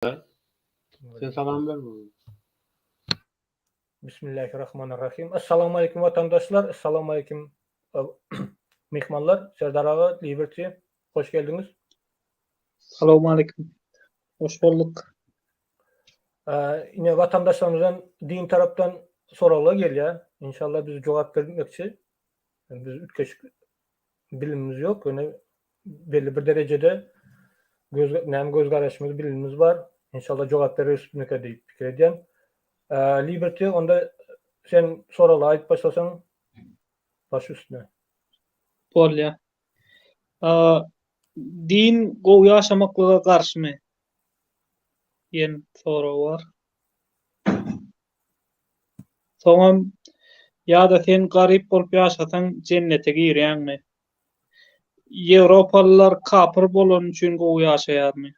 Sen salam ber. Bismillahirrahmanirrahim. Assalamu aleýkum watandaşlar. Assalamu aleýkum myhmanlar. Serdar aga, Liberty, hoş geldiňiz. Salam aleýkum. Hoş bulduk. Ine watandaşlarymyzdan din tarapdan soraglar gelýär. Inşallah biz jogap bermekçi. Biz üýtgeşik bilimimiz ýok, ýöne belli bir derejede göz näme göz garaşymyz, bilimimiz bar. Inşallah jogap bereris mika diýip pikir edýän. Liberty onda sen soraglary aýdyp başlasaň baş üstüne. Bolýar. Din gowy ýaşamaklyga garşymy? diýen sorag bar. Soňam ýa-da sen garyp bolup ýaşasaň jennete girýäňmi? Ýewropalylar kapyr bolany üçin gowy ýaşaýarmy?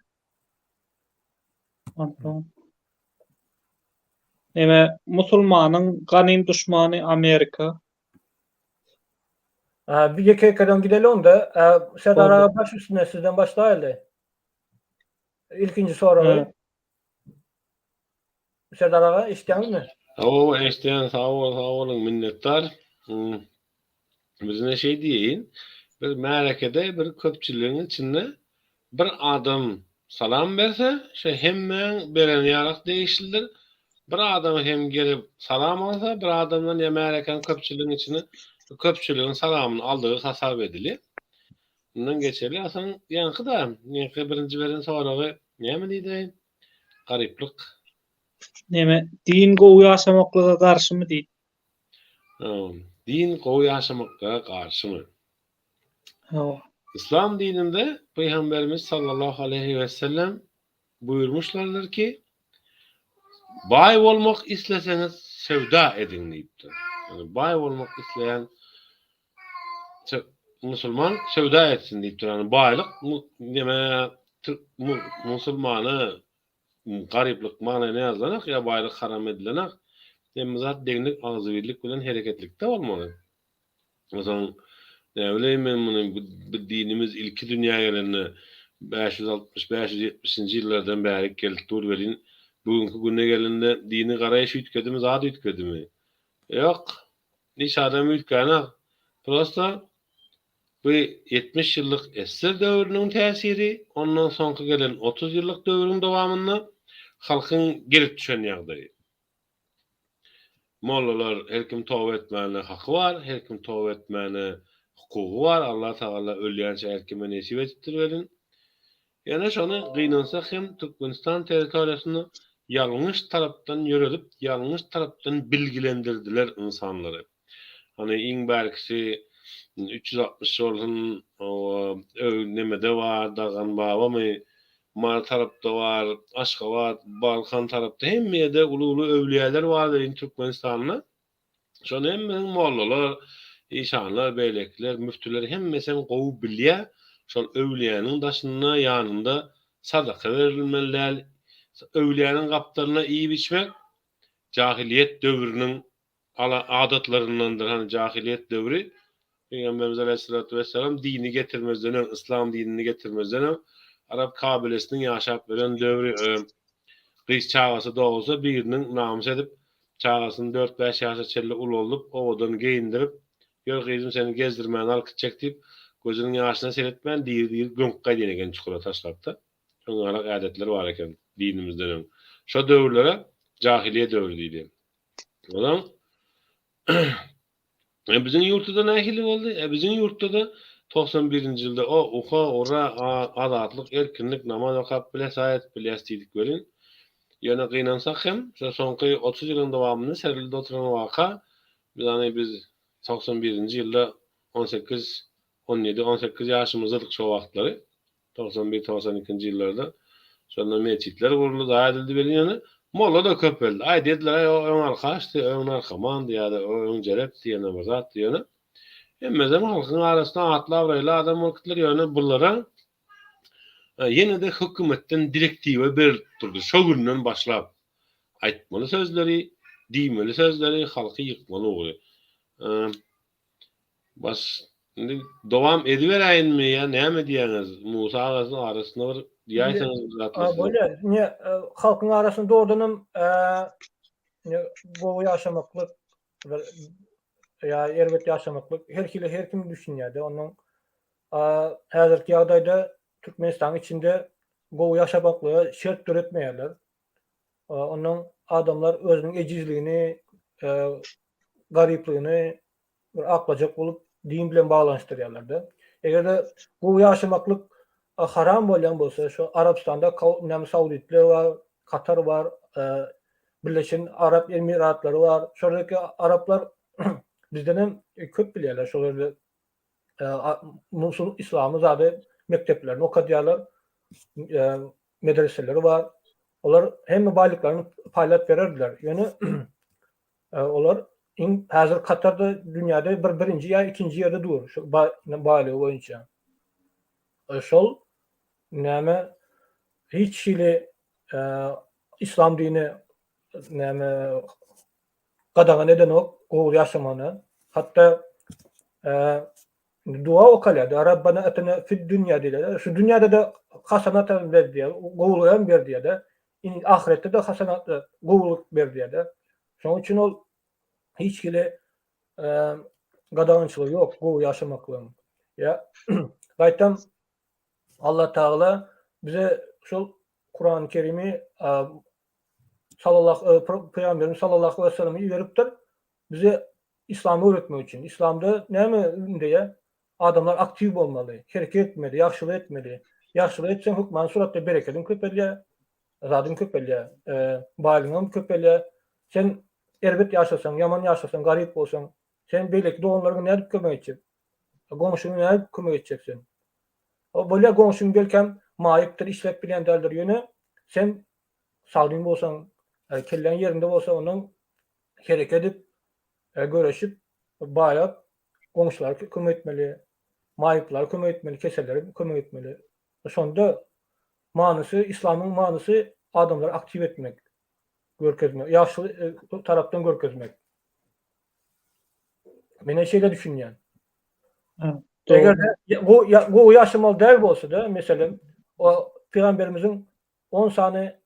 Onsoň Neme musulmanyň ganym duşmany Amerika. Bir ýeke-ýekeden gideli onda. Serdar aga baş üstüne sizden başlaýaly. Ilkinji soragy. Serdar aga eşitýäňizmi? Hawa, eşitýän, sag bol, sag boluň, minnetdar. Biz ine şeý diýeýin, bir märekede bir köpçüligiň içinde bir adam salam berse, şo hemmäň bereni ýarak degişlidir. Bir adam hem gelip salam alsa, bir adamdan ýa märekäň köpçüligiň içinde köpçüligiň salamyny aldygy hasap edilýär. Mundan geçeli, asyl ýaňky-da, ýaňky birinji beren soragy näme diýdi? Garyplyk. Neme, din gowy ýaşamaklyga garşymy diýip. Din gowy ýaşamaklyga garşymy? Hawa. Yslam dininde Pygamberimiz sallallahu aleýhi we sellem buýurmuşlardyr ki, baý bolmak isleseňiz söwda ediň diýipdir. Ýagny baý bolmak isleýän musulman söwda etsin diýipdir. Ýagny baýlyk neme musulmana garyplyk magnaýyna ýazylanak ýa baýlyk haram edilenak. Hemme zat deňlik, agzybirlik bilen hereketlikde bolmaly. Onsoň näbileýin men muny bu dinimiz ilki dünýä gelende 560, 570-nji ýyllardan bärik gelip dur welin, bu günki güne gelende dini garaýyş üýtgedimi, zat üýtgedimi? Ýok. Hiç adam üýtgänok. Prosta bu 70 ýyllyk SSR döwrüniň täsiri, ondan soňky gelen 30 ýyllyk döwrüň dowamynda halkyň gelip düşen ýagdaýy. Mollalar her kim toba etmäne haky bar, her kim toba etmäne hukugy bar, Allah Tagala ölýänçä her kime nesip edipdir welin, ýöne şony gynansak hem Türkmenistan territoriýasynda ýalňyş tarapdan ýöredip, ýalňyş tarapdan bilgilendirdiler ynsanlary. Hany iň bärkisi 360 bolsun, owa, nemede bar, Dagan babamy, Mary tarapda bar, Aşgabat, Balkan tarapda hemme ýerde uly-uly öwlüýäler bar welin Türkmenistanda şony hemmesini mollalar, işanlar, beýlekiler, müftüler hemmesem gowy bilýär. Şol öwlüýäniň daşynda, ýanynda sadaka berilmeli däl. Öwlüýäniň gapdalynda iýip-içmek jahylyýet döwrüniň ala adatlaryndandyr. Hany jahylyýet döwri Pygamberimiz aleýhissalatu wessalam dini getirmezden öň, yslam dinini getirmezden öň arap kabilesiniň ýaşap ýören döwri. Gyz çagasy dogulsa biriniň namys edip, çagasyny dört-bäş ýaşa çenli ulaldyp, owadan geýindirip, Ýör gyzym seni gezdirmäne alyp gitjek diýip, gözüniň ýaşyna seretmän diri-diri gömüp gaýdýan eken çukura taşlap-da. Öňňalak ädetler bar eken dinimizden öň. Şo döwürlere jahylyýe döwri diýilýär. Onsoň e, biziň ýurtda-da nähili boldy? E, biziň ýurtda-da 91-nji ýylda o, uha, ura, a, azatlyk, erkinlik, namaz okap bilýäs, aý edip bilýäs diýdik welin, ýöne gynansak hem, şo soňky 30 ýylyň dowamynda serildi oturan waka, biz ony biz 91-nji ýylda 18, 17, 18 ýaşymyzdadyk şo wagtlary. 91, 92-nji ýyllarda şonda metjitler guruldy, zaýa edildi welin ýöne molla-da köpeldi. Aý diýdiler, aý o öň alkaşdy, öň narkomandy ýa-da o öň jelepdi ýene bir zatdy ýöne hemmesem halkyň arasynda atly-abraýly adam bolup gitdiler ýöne bulara ýene-de hökümetden direktiwa berilip durdy şo günden başlap aýtmaly sözleri, diýmeli sözleri halky ýykmaly ugry. Baş indi dowam ediberäýinmi ýa näme diýýäňiz? Musa aga siz arasynda bir. Diýäýseňiz bir zatlar siz. Bolýar. Ine, halkyň arasynda dogrudanam gowy ýaşamaklyk bir ýa erbet ýaşamaklyk her hili her kim düşünýär-de. Onuň häzirki ýagdaýda Türkmenistanyň içinde gowy ýaşamaklyga şert döretmeýärler. Ondan adamlar özüniň ejizligini, garyplygyny bir aklajak bolup din bilen baglanyşdyrýarlar-da. Eger-de gowy ýaşamaklyk haram bolýan bolsa, şu Arabystanda näme sauditler bar, Katar bar, Birleşen Arap Emiratlary bar. Şol ýerdeki araplar bizden hem köp bilýärler. Şol ýerde musul islamy zady mekdeplerini okadýarlar. Medreseleri bar. Olar hemme baýlyklaryny paýlap bererdiler. Ýöne olar iň häzir Katarda dünýäde bir birinji ýa ikinji ýerde dur şu baýlygy boýunça. Şol näme hiç hili islam dini näme gadagan edenok gowy ýaşamana. Hatda dua okalýar. Rabbana atina fid dünýä diýilýär. Şu dünýäde-de hasanat hem ber diýýär. Gowulyk hem ber diýýär-de. Indi ahyretde-de hasanat gowulyk ber diýýär-de. Şonuň üçin ol hiç hili gadagançylygy ýok gowy ýaşamaklygyň. Ýa gaýtam Allah Tagala bize şol Kurany Kerimi sallallahu pygamberimiz sallallahu aleyhi ve sellemi iberipdir. Bize islamy öwretmek üçin. Islamda näme ündeýär? Adamlar aktiw bolmaly, hereket etmeli, ýagşylyk etmeli. Ýagşylyk etseň hökmany suratda berekediň köpelýär, zadyň köpelýär, baýlygyňam köpelýär. Sen erbet ýaşasaň, ýaman ýaşasaň, garyp bolsaň, sen beýleki doganlaryňa nädip kömek etjek? Goňşyňa nädip kömek etjek sen? O bolýar goňşyň belkäm maýypdyr, işläp bilýän däldir, ýöne sen sagdyn bolsaň, kelläň ýerinde bolsa ondan hereket edip, göreşip, baýap goňşulara kömek etmeli, maýyplara kömek etmeli, kesellere kömek etmeli. Şonda manysy, islamyň manysy adamlary aktiw etmek, görkezmek, ýagşy tarapdan görkezmek. Men şeýle düşünýän. Eger-de gowy ýaşamaly däl bolsa-da, meselem, o pygamberimiziň 10 sany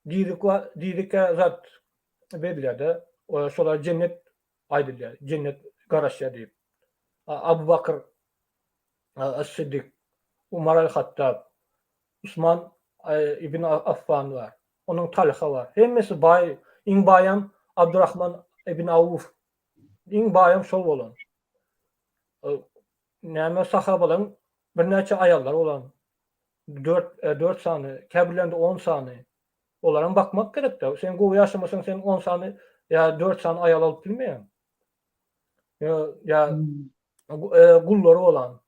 dirik dirikä zat berilýär-de, şolara jennet aýdylýar, jennet garaşýar diýip. Abu Bakr As-Siddik, Umar al-Hattab, Usman ibn Affan bar. Onuň Talha bar. Hemmesi baý, iň baýam Abdurrahman ibn Awf. Iň baýam şol bolan. Näme sahabalaryň birnäçe aýallary bolan. 4 4 sany, käbirlerinde 10 sany. Olaram bakmak gerek-de. Sen gowy ýaşamasaň, sen 10 sany ýa 4 sany aýal alyp bilmeýäň. Ýa ýa gullary bolan.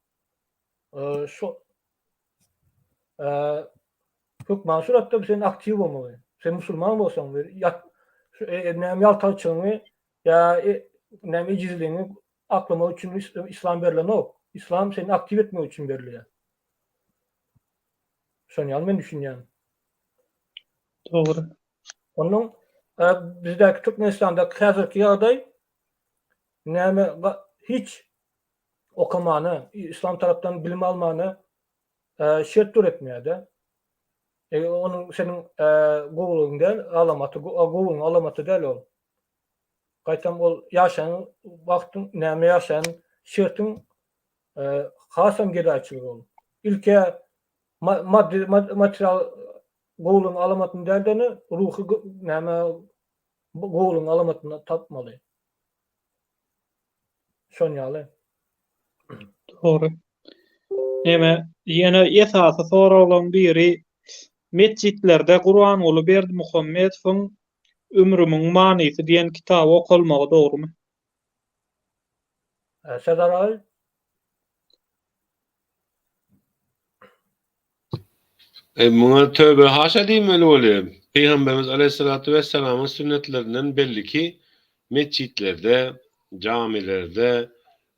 Şu hökman suratda sen aktiw bolmaly. Sen musulman bolsaň, ýat näme ýaltaçylygyňy ýa näme ejizligiňi aklamak üçin islam berlenok. Islam seni aktiw etmek üçin berilýär. Şony ýaly men düşünýän. Dogry. Onuň bizdäki Türkmenistandaky häzirki ýagdaý näme hiç okamana, islam tarapdan bilim almana şert döretmeýär-de. Onuň seniň gowulygyň däl, alamaty, gowulygyň alamaty däl ol. Gaýtam ol ýaşaýan wagtyň, näme ýaşaýan şertiň hasam gedaýçylyk ol. Ilk-ä maddy material gowulygyň alamatyny däl-de, ruhy näme gowulygyň alamatyny tapmaly. Şon ýaly. Dogry. Neme, ýene esasy soraglaryň biri metjitlerde Gurbanguly Berdimuhamedowyň Ömrümiň manysy diýen kitaby okalmagy dogrumy? Serdar aga? E, muňa töbe haşa diýmeli bolýar. Pygamberimiz aleýhissalatu wessalamyň sünnetlerinden belli ki, metjitlerde, jamilerde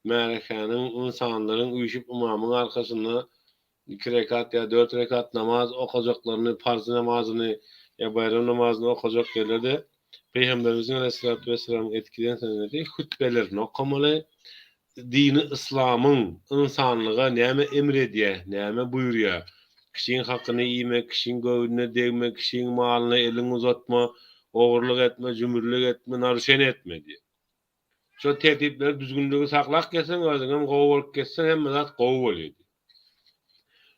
märekäniň, ynsanlaryň üýşüp ymamyň arkasynda iki rekat ýa dört rekat namaz okajaklaryny, parz namazyny ýa baýram namazyny okajak ýerlerde Pygamberimiziň aleýhissalatu wessalamyň etgiden sünneti hutbelerini okamaly, dini yslamyň ynsanlyga näme emr edýär, näme buýurýar? Kişiň hakyny iýme, kişiň göwnüne degme, kişiň malyna eliňi uzatma, ogurlyk etme, jümrülik etme, naruşeniýe etme diýýär. Şo tertipleri, düzgünligi saklap gezseň, özüňem gowy bolup gezseň, hemme zat gowy bolýar diýýär.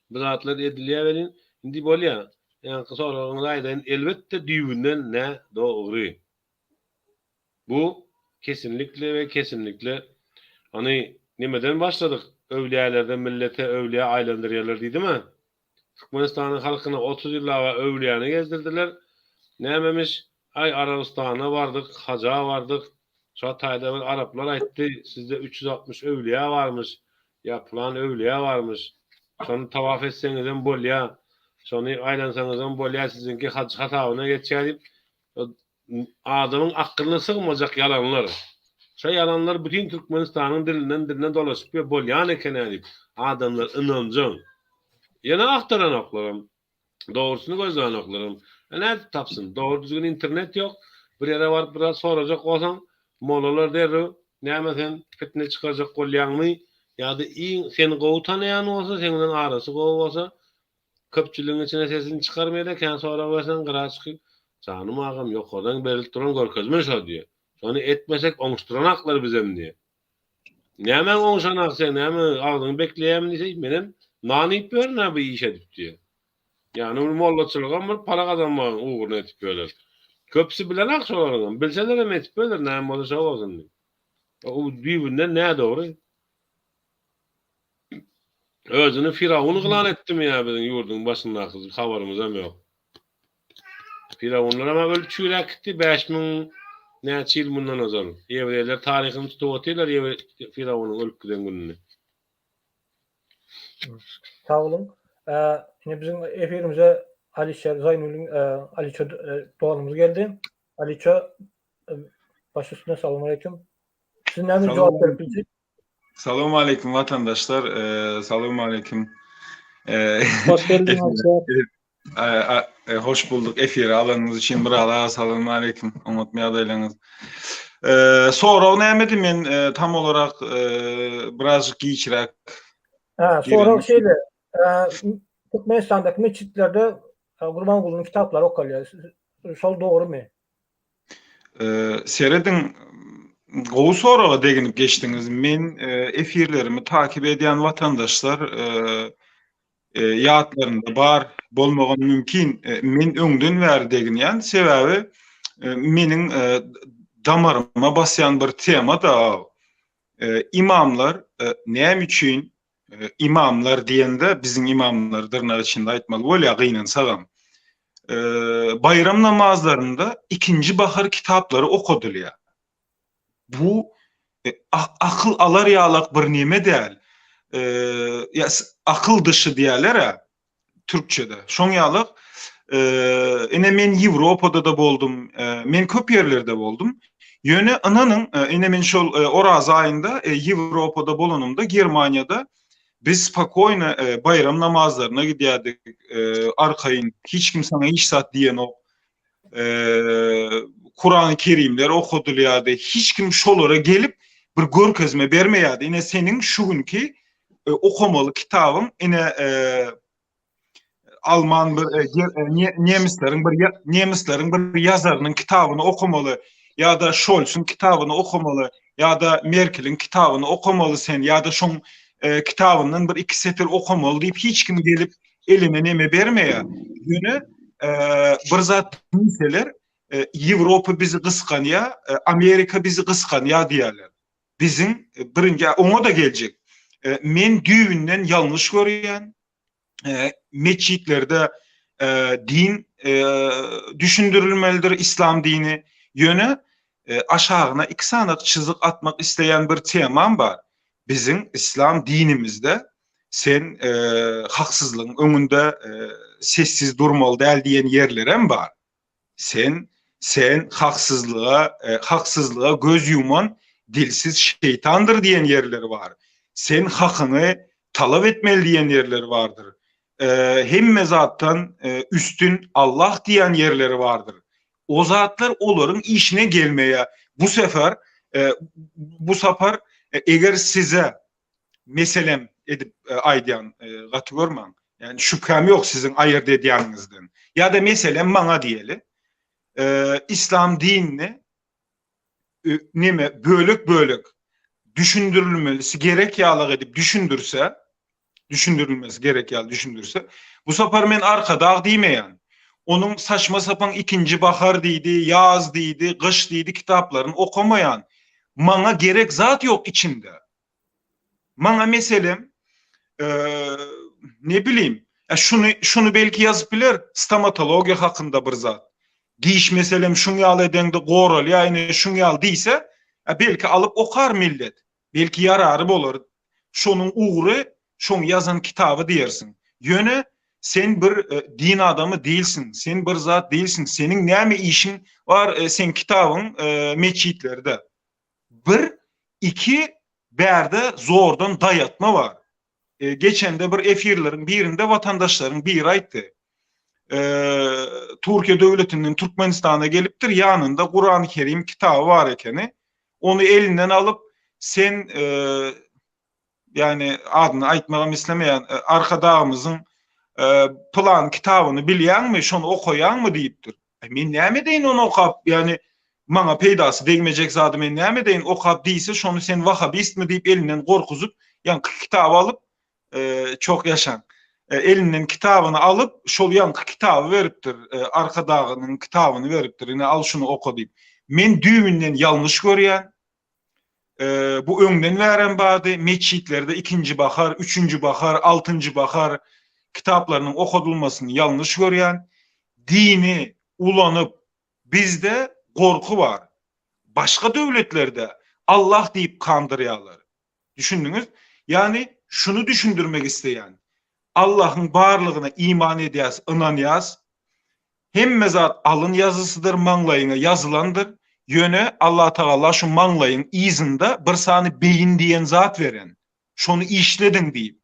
Bu zatlar edilýär welin, indi bolýar. Ýaňky soragyňyza aýdaýyn, elbetde düýbünden nädogry. Bu kesinlikle we kesinlikle hany nemeden başladyk öwlüýälerden millete öwlüýä aýlandyrýarlar diýdimä. Türkmenistanyň halkyna 30 ýyllaba öwlüýäni gezdirdiler. Nämemiş aý Arabystana bardyk, haja bardyk. Şo taýda bir araplar aýtdy, sizde 360 öwlüýä barmyş, ýa pylan öwlüýä barmyş. Şony tawaf etseňizem bolýa, şony aýlansaňyzam bolýa siziňki haj hasabyna geçýär diýip Adamyň akylyna sygmajak ýalanlar. Şo ýalanlar bütin Türkmenistanyň dilinden diline dolaşyp ýör bolýan eken-ä diýip, adamlar ynanjaň. Ýene agtaranoklaram, dogrusyny gözlänoklaram. E nädip tapsyn? Dogry düzgün internet ýok. Bir ýere baryp bir zat sorajak bolsaň, mollalar derrew, Näme sen pitne çykarjak bolýaňmy? Ýa-da iň seni gowy tanaýan bolsa, seň bilen arasy gowy bolsa, Köpçüligiň içinde sesini çykarmaýada kän sorag berseň gyra çykyp, Janym agam ýokardan berilip duran görkezme şo diýýär. Şony etmesek oňuşdyranaklar bizem diýýär. Nämäň oňuşanak sen näme agzyňy bekleýämi diýse menem nan iýip ýörün-ä bu iş edip diýýär. Ýagny bir mollaçylygam bir para gazanmagyň ugruna edip ýörler. Köpüsi bilenak şolaryňam. Bilselerem edip ýörler näme bolsa şo bolsun diýip. O düýbünden nädogry. Özüni firawun yglan etdimi ýa biziň ýurduň başyndaky habarymyzam ýok. Firawunlaram ölüp çüýräp gitdi 5000 näçe ýyl mundan ozal. Ýewreýler taryhyny tutup otyrlar firawunyň ölüp giden gününi. Sag boluň. Indi biziň efirimize Alişer Zaýnulin Aliço doganymyz geldi. Aliço baş üstüne salam aleýkum. Siz näme jogap berip biljek? Salam aleýkum watandaşlar. Salam aleýkum. Hoş geldiň Alişer. Hoş bulduk efire alanyňyz üçin brother. Salam aleýkum. Oňat ýagdaýlaryňyz. Sorag nämedi men tam olarak birazjyk giçräk. Ha, sorag şeýle. Türkmenistandaky metjitlerde Gurbangulynyň kitaplary okalýar. Şol dogrumy? Serediň, gowy soraga deginip geçdiňiz. Men efirlerimi takip edýän watandaşlar ýatlarynda bar bolmagam mümkin. Men öňden bäri deginýän, sebäbi meniň damaryma basýan bir tema-da. Imamlar näme üçin Imamlar diýende biziň imamlar dyrnak içinde aýtmaly bolýar gynansagam. Baýram namazlarynda ikinji bahar kitaplary okadylýar. Bu akyl alar ýalak bir neme däl. Ýa akyl dyşy diýerler-ä. Türkçede. Şoň ýaly ine men Ýewropada-da boldum, men köp ýerlerde boldum. Ýöne ynanyň, ine men şol Oraza aýynda Ýewropada bolanymda Germaniýada biz spokoýno baýram namazlaryna gidýärdik, arkaýyn, hiç kim saňa hiç zat diýenok. Kurany Kerimler okadylýardy. Hiç kim şolara gelip bir görkezme bermeýärdi. Ine seniň şu günki okamaly kitabyň ine alman bir nemesleriň bir nemesleriň bir ýazarynyň kitabyny okamaly ýa-da Şolsuň kitabyny okamaly ýa-da Merkeliň kitabyny okamaly sen ýa-da şoň kitabyndan bir iki setir okamaly diýip hiç kim gelip eline neme bermeýär. Ýöne bir zat diýseler, Ýewropa bizi gysganýar, Amerika bizi gysganýar diýýärler. Biziň birinji oňa-da geljek. Men düýbünden ýalňyş görýän. Metjitlerde din düşündirilmelidir, islam dini. Ýöne aşagyna iki sany çyzyk atmak isleýän bir temam bar. Biziň islam dinimizde sen haksyzlygyň öňünde sessiz durmaly däl diýen ýerlerem bar. Sen sen haksyzlyga haksyzlyga göz ýuman dilsiz şeýtandyr diýen ýerleri bar. Sen hakyňy talap etmeli diýen ýerleri bardyr. Hemme zatdan üstün Allah diýen ýerleri bardyr. O zatlar olaryň işine gelmeýär. Bu sefer bu sapar eger size meselem edip aýdýan gaty görmäň. Ýani şübhäm ýok siziň aýyrt edýäniňizden. Ýa-da meselem maňa diýeli, islam dinini neme bölek-bölek düşündirilmelisi gerek ýalyk edip düşündirse, düşündirilmesi gerek ýaly düşündirse, bu sapar men Arkadag diýmeýän. Onuň saçma-sapan ikinji bahar diýdi, ýaz diýdi, gyş diýdi kitaplaryny okamaýan. Maňa gerek zat ýok içinde. Maňa meselem, ne bileyim, şuny, şuny belki ýazyp biler, stomatologiýa hakynda bir zat. Diş meselem şuň ýaly edeňde goralýar, ine şuň ýaly diýse, belki alyp okar millet. Belki ýarary bolar. Şonuň ugry, şoň ýazan kitaby diýersiň. Ýöne sen bir din adamy diýilsiň, sen bir zat diýilsiň, seniň näme işiň bar, seň kitabyň metjitlerde. Bir, iki, bärde zordan daýatma bar. Geçende bir efirleriň birinde watandaşlaryň biri aýtdy. Türkiýe döwletinden Türkmenistana gelipdir, ýanynda Kurany Kerim kitaby bar ekeni. Ony elinden alyp, sen ýagny adyny aýtmagam islemeýän Arkadagymyzyň pylan kitabyny bilýäňmi, şony okaýaňmy diýipdir. Men näme edeýin ony okap, ýagny maňa peýdasy degmejek zady men näme edeýin okap diýse, şony sen wahabistmi diýip elinden gorkuzyp, ýaňky kitaby alyp, çok ýaşaň. Elinden kitabyny alyp, şol ýaňky kitaby beripdir, Arkadagynyň kitabyny beripdir, ine al şuny oka diýip. Men düýbünden ýalňyş görýän. Bu öňden bärem bardy, metjitlerde ikinji bahar, üçünji bahar, altynjy bahar kitaplarynyň okadylmasyny ýalňyş görýän. Dini ulanyp bizde gorky bar. Başga döwletlerde Allah diýip kandyrýarlar. Düşündiňiz? Ýagny şuny düşündirmek isleýän. Allahyň barlygyna iman edýäs, ynanýas. Hemme zat alyn ýazysydyr, maňlaýyňa ýazylandyr. Ýöne Allatagala şu maňlaýyň yzynda bir sany beýin diýen zat beren. Şony işlediň diýip.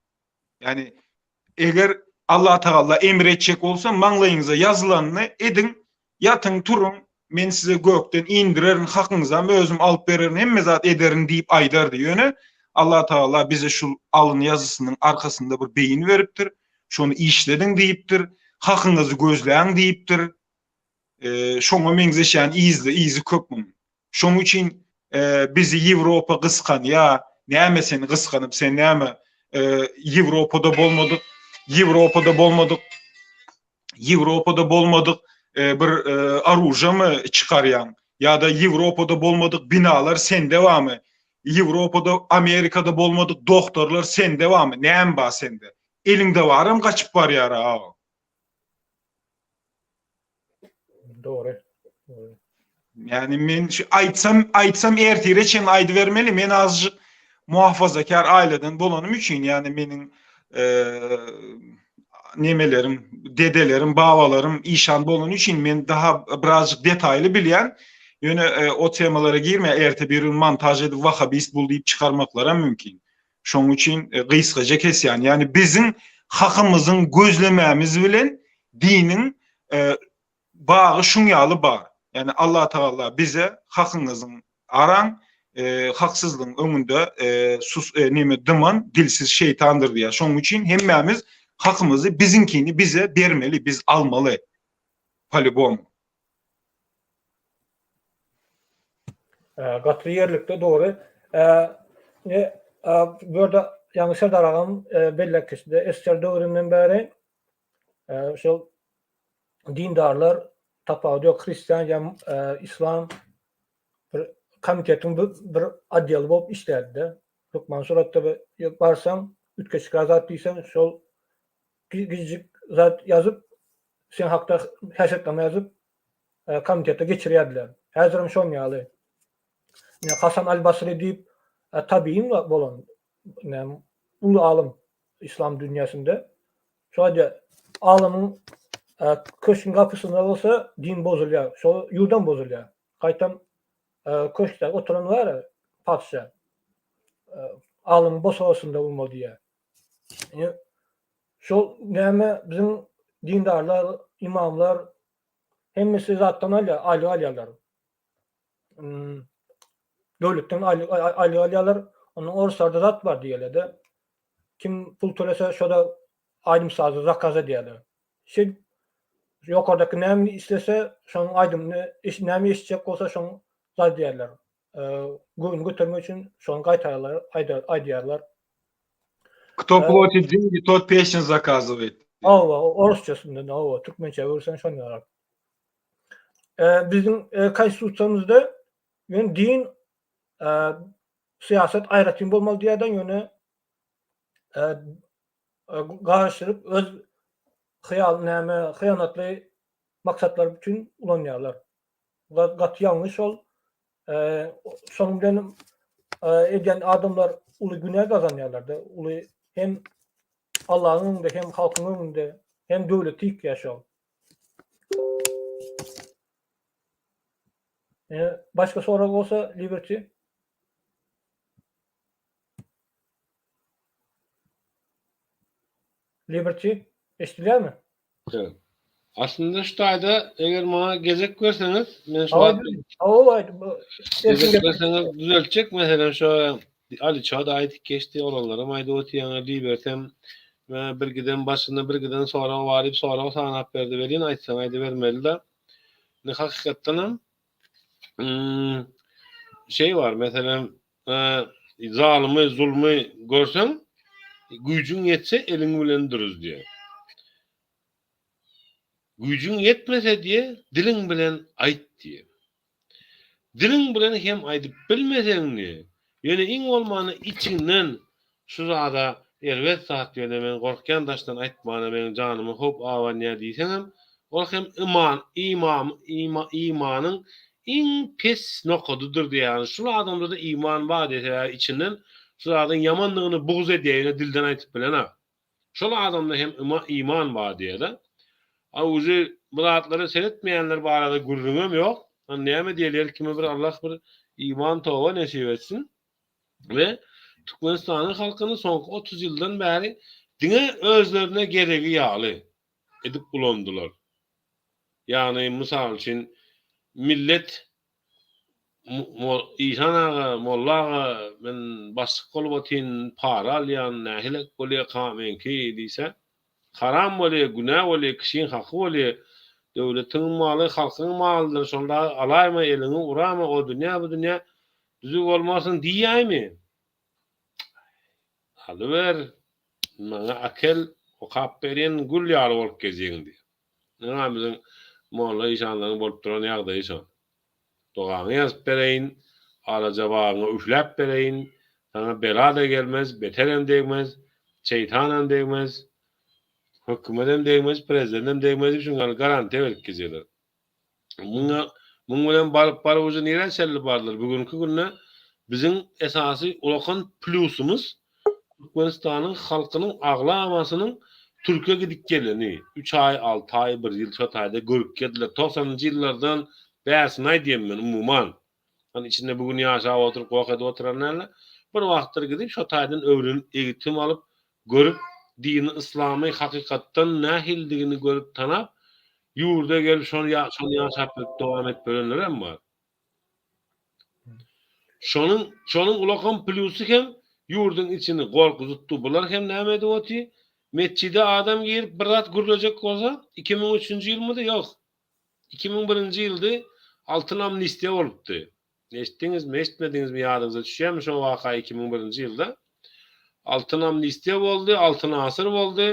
Ýagny eger Allatagala emr etjek bolsa, maňlaýyňyza ýazylanyny ediň, ýatyň, turuň, men size gökden indirerin, hakyňyzam özüm alyp bererin, hemme zat ederin diýip aýdardy. Ýöne Allatagala bize şu alyn ýazysynyň arkasynda bir beýin beripdir. Şony işlediň diýipdir, hakyňyzy gözläň diýipdir. Şoňa meňzeşýän yzly yzy köp munuň. Şoň üçin bizi Ýewropa gysganýa, näme seni gysganyp, sen näme Ýewropada bolmadyk, Ýewropada bolmadyk, Ýewropada bolmadyk bir oružamy çykarýaň ýa-da Ýewropada bolmadyk binalar sende barmy? Ýewropada, Amerikada bolmadyk doktorlar sende barmy? Näme bar sende? Eliňde baram gaçyp barýar aga. Dogry. Ýani men şu aýtsam, aýtsam ertire çenli aýdybermeli. Men azjyk muhafazakar ailedan bolanym üçin, ýani meniň nemelerim, dedelerim, babalarym işan bolany üçin men daha birazjyk detaýly bilýän. Ýöne o temalara girme, erte bir gün montaž edip wahabist bul diýip çykarmaklaram mümkin. Şonuň üçin gysgaça kesýän. Ýani biziň hakymyzyň gözlemämiz bilen diniň bagy şuň ýaly bar. Ýani Allah Tagala bize hakyňyzyň araň, haksyzlygyň öňünde sus neme dyman dilsiz şeýtandyr diýýär. Şonuň üçin hemmämiz hakymyzy biziňkini bize bermeli, biz almaly. Polibom. Gaty ýerlikli dogry. Ne bu ýerde ýaňy Serdar agam belläp geçdi. SSR döwründen bäri şol dindarlar tapawudy ýok hristian ýa islam bir komitetiň bir otdeli bolup işlärdi-de. Hökman suratda barsaň üýtgeşik zat diýseň şol gijik zat ýazyp sen hakda häsiýetnama ýazyp komitete geçirýärdiler. Häzirem şon ýaly. Ine Hasan al-Basri diýip tabiin bolan näme uly alym islam dünýäsinde. Şo aýdýar, alymyň köşgüň gapysynda bolsa din bozulýar. Şo ýurdam bozulýar. Gaýtam köşkde oturan bar patyşa. Alymyň bosagasynda bolmaly diýýär. Ine Şol näme biziň dindarlar, imamlar hemmesi zatdan alýar, aýlyk alýarlar. Döwletden aýlyk alýarlar. Ondan oruslarda zat bar diýýärler-de. Kim pul tölese şo-da aýdym-sazy zakaz edýärler. Şeýdip ýokardaky näme islese şonuň aýdymyny näme eşitjek bolsa şoň zat edýärler. Göwnüni götermek üçin şony gaýtararlar, aýdýarlar. Kto platit dengi, tot pesnю zakazywaýt. Hawa, orusçasyndan, hawa, türkmençä öwürseň şony ýalar. Biziň konstitusiýamyzda ýöne din syýasat aýratyn bolmaly diýýärden ýöne garyşdyryp öz hyýal näme hyýanatly maksatlar üçin ulanýarlar. Gaty ýalňyş ol. Şonuň bilen edýän adamlar uly günä gazanýarlar-da, uly hem Allahyň öňünde hem halkyň öňünde hem döwleti ýykýar şol. Başga sorag bolsa Liberty. Liberty, eşidilýärmi? Evet. Aslynda şu taýda eger maňa gezek berseňiz, men şu wagt Hawa, gezek berseňiz düzeltjek meselem şu Aliça da aýdyp geçdi, olanlaram aýdyp otyrýaňa Libertem bir giden başynda bir giden sorag bar diýip sorag sanap berdi welin aýtsaň aýdybermeli-de. Indi hakykatdanam şey bar meselem Zalymy, zulmy görseň, güýjüň ýetse eliň bilen dürüz diýýär. Güýjüň ýetmese diýýär, diliň bilen aýt diýýär. Diliň bilen hem aýdyp bilmeseň diýýär, ýöne iň bolmanda içiňden şu zada erbet zat ýöne men gorkýan daşdan aýtmana meniň janyma howp abanýar diýseňem, ol hem iman, imam, imanyň iň pes nokadydyr diýýär. Ýagny şul adamda-da iman bar diýýär, sebäbi içinden şu zadyň ýamandygyny bugz edýär, ýöne dilden aýtyp bilenok. Şol adamda hem iman bar diýýär-de. A uje bu zatlara seretmeýänler barada gürrüňem ýok. Ony näme diýeli, her kime bir Allah bir iman toba nesip etsin. We Türkmenistanyň halkyny soňky 30 ýyldan bäri diňe özlerine geregi ýaly edip ulandylar. Ýagny, mysal üçin, millet Işan aga, Molla aga, men başlyk bolup otyryn, para alýan, nähilek bolýarka meňki diýse, haram bolýar, günä bolýar, kişiň haky bolýar. Döwletiň maly halkyň malydyr, şony dagy alaýma, eliňi urama, o dünýä, bu dünýä düzüw bolmarsyň diýýäými? Alyber, maňa akel okap berýän gül ýaly bolup gezýäň diýýär. Ynha biziň molla işanlaryň bolup duran ýagdaýy şo. Dogaňy ýazyp bereýin, alaja bagyňa üfläp bereýin, saňa bela-da gelmez, beterem degmez, şeýtanam degmez, hökümetem degmez, prezidentem degmez diýip şuň ýaly garantiýa berip gezýärler. Muňa muň bilen baryp baryp uje nirä çenli bardylar? Bu günki günde biziň esasy ulakan plýusymyz Türkmenistanyň halkynyň aglabasynyň Türkiýä gidip geleni, üç aý, alty aý, bir ýyl şo taýda görüp geldiler. Togsanynjy ýyllardan bärsini aýdýan men umuman. Hany içinde bu gün ýaşap oturyp goh edip oturan dälde, bir wagtlar gidip şo taýdan öwrenip egitim alyp görüp dini yslamy hakykatdan nähilidigini görüp tanap ýurda gelip şony şony ýaşap bilip dowam edip ýörenlerem bar. Şonuň şonuň ulakam plýusy hem ýurduň içini gorkuzutdy. Bular hem näme edip oty? Metjide adam girip bir zat gürlejek bolsa 2003-nji ýylmydy? Ýok. 2001-nji ýyldy altyn amnistiýa bolupdy. Eşitdiňizmi, eşitmediňizmi ýadyňyza düşýärmi şo waka 2001-nji ýylda? Altyn amnistiýa boldy, altyn asyr boldy.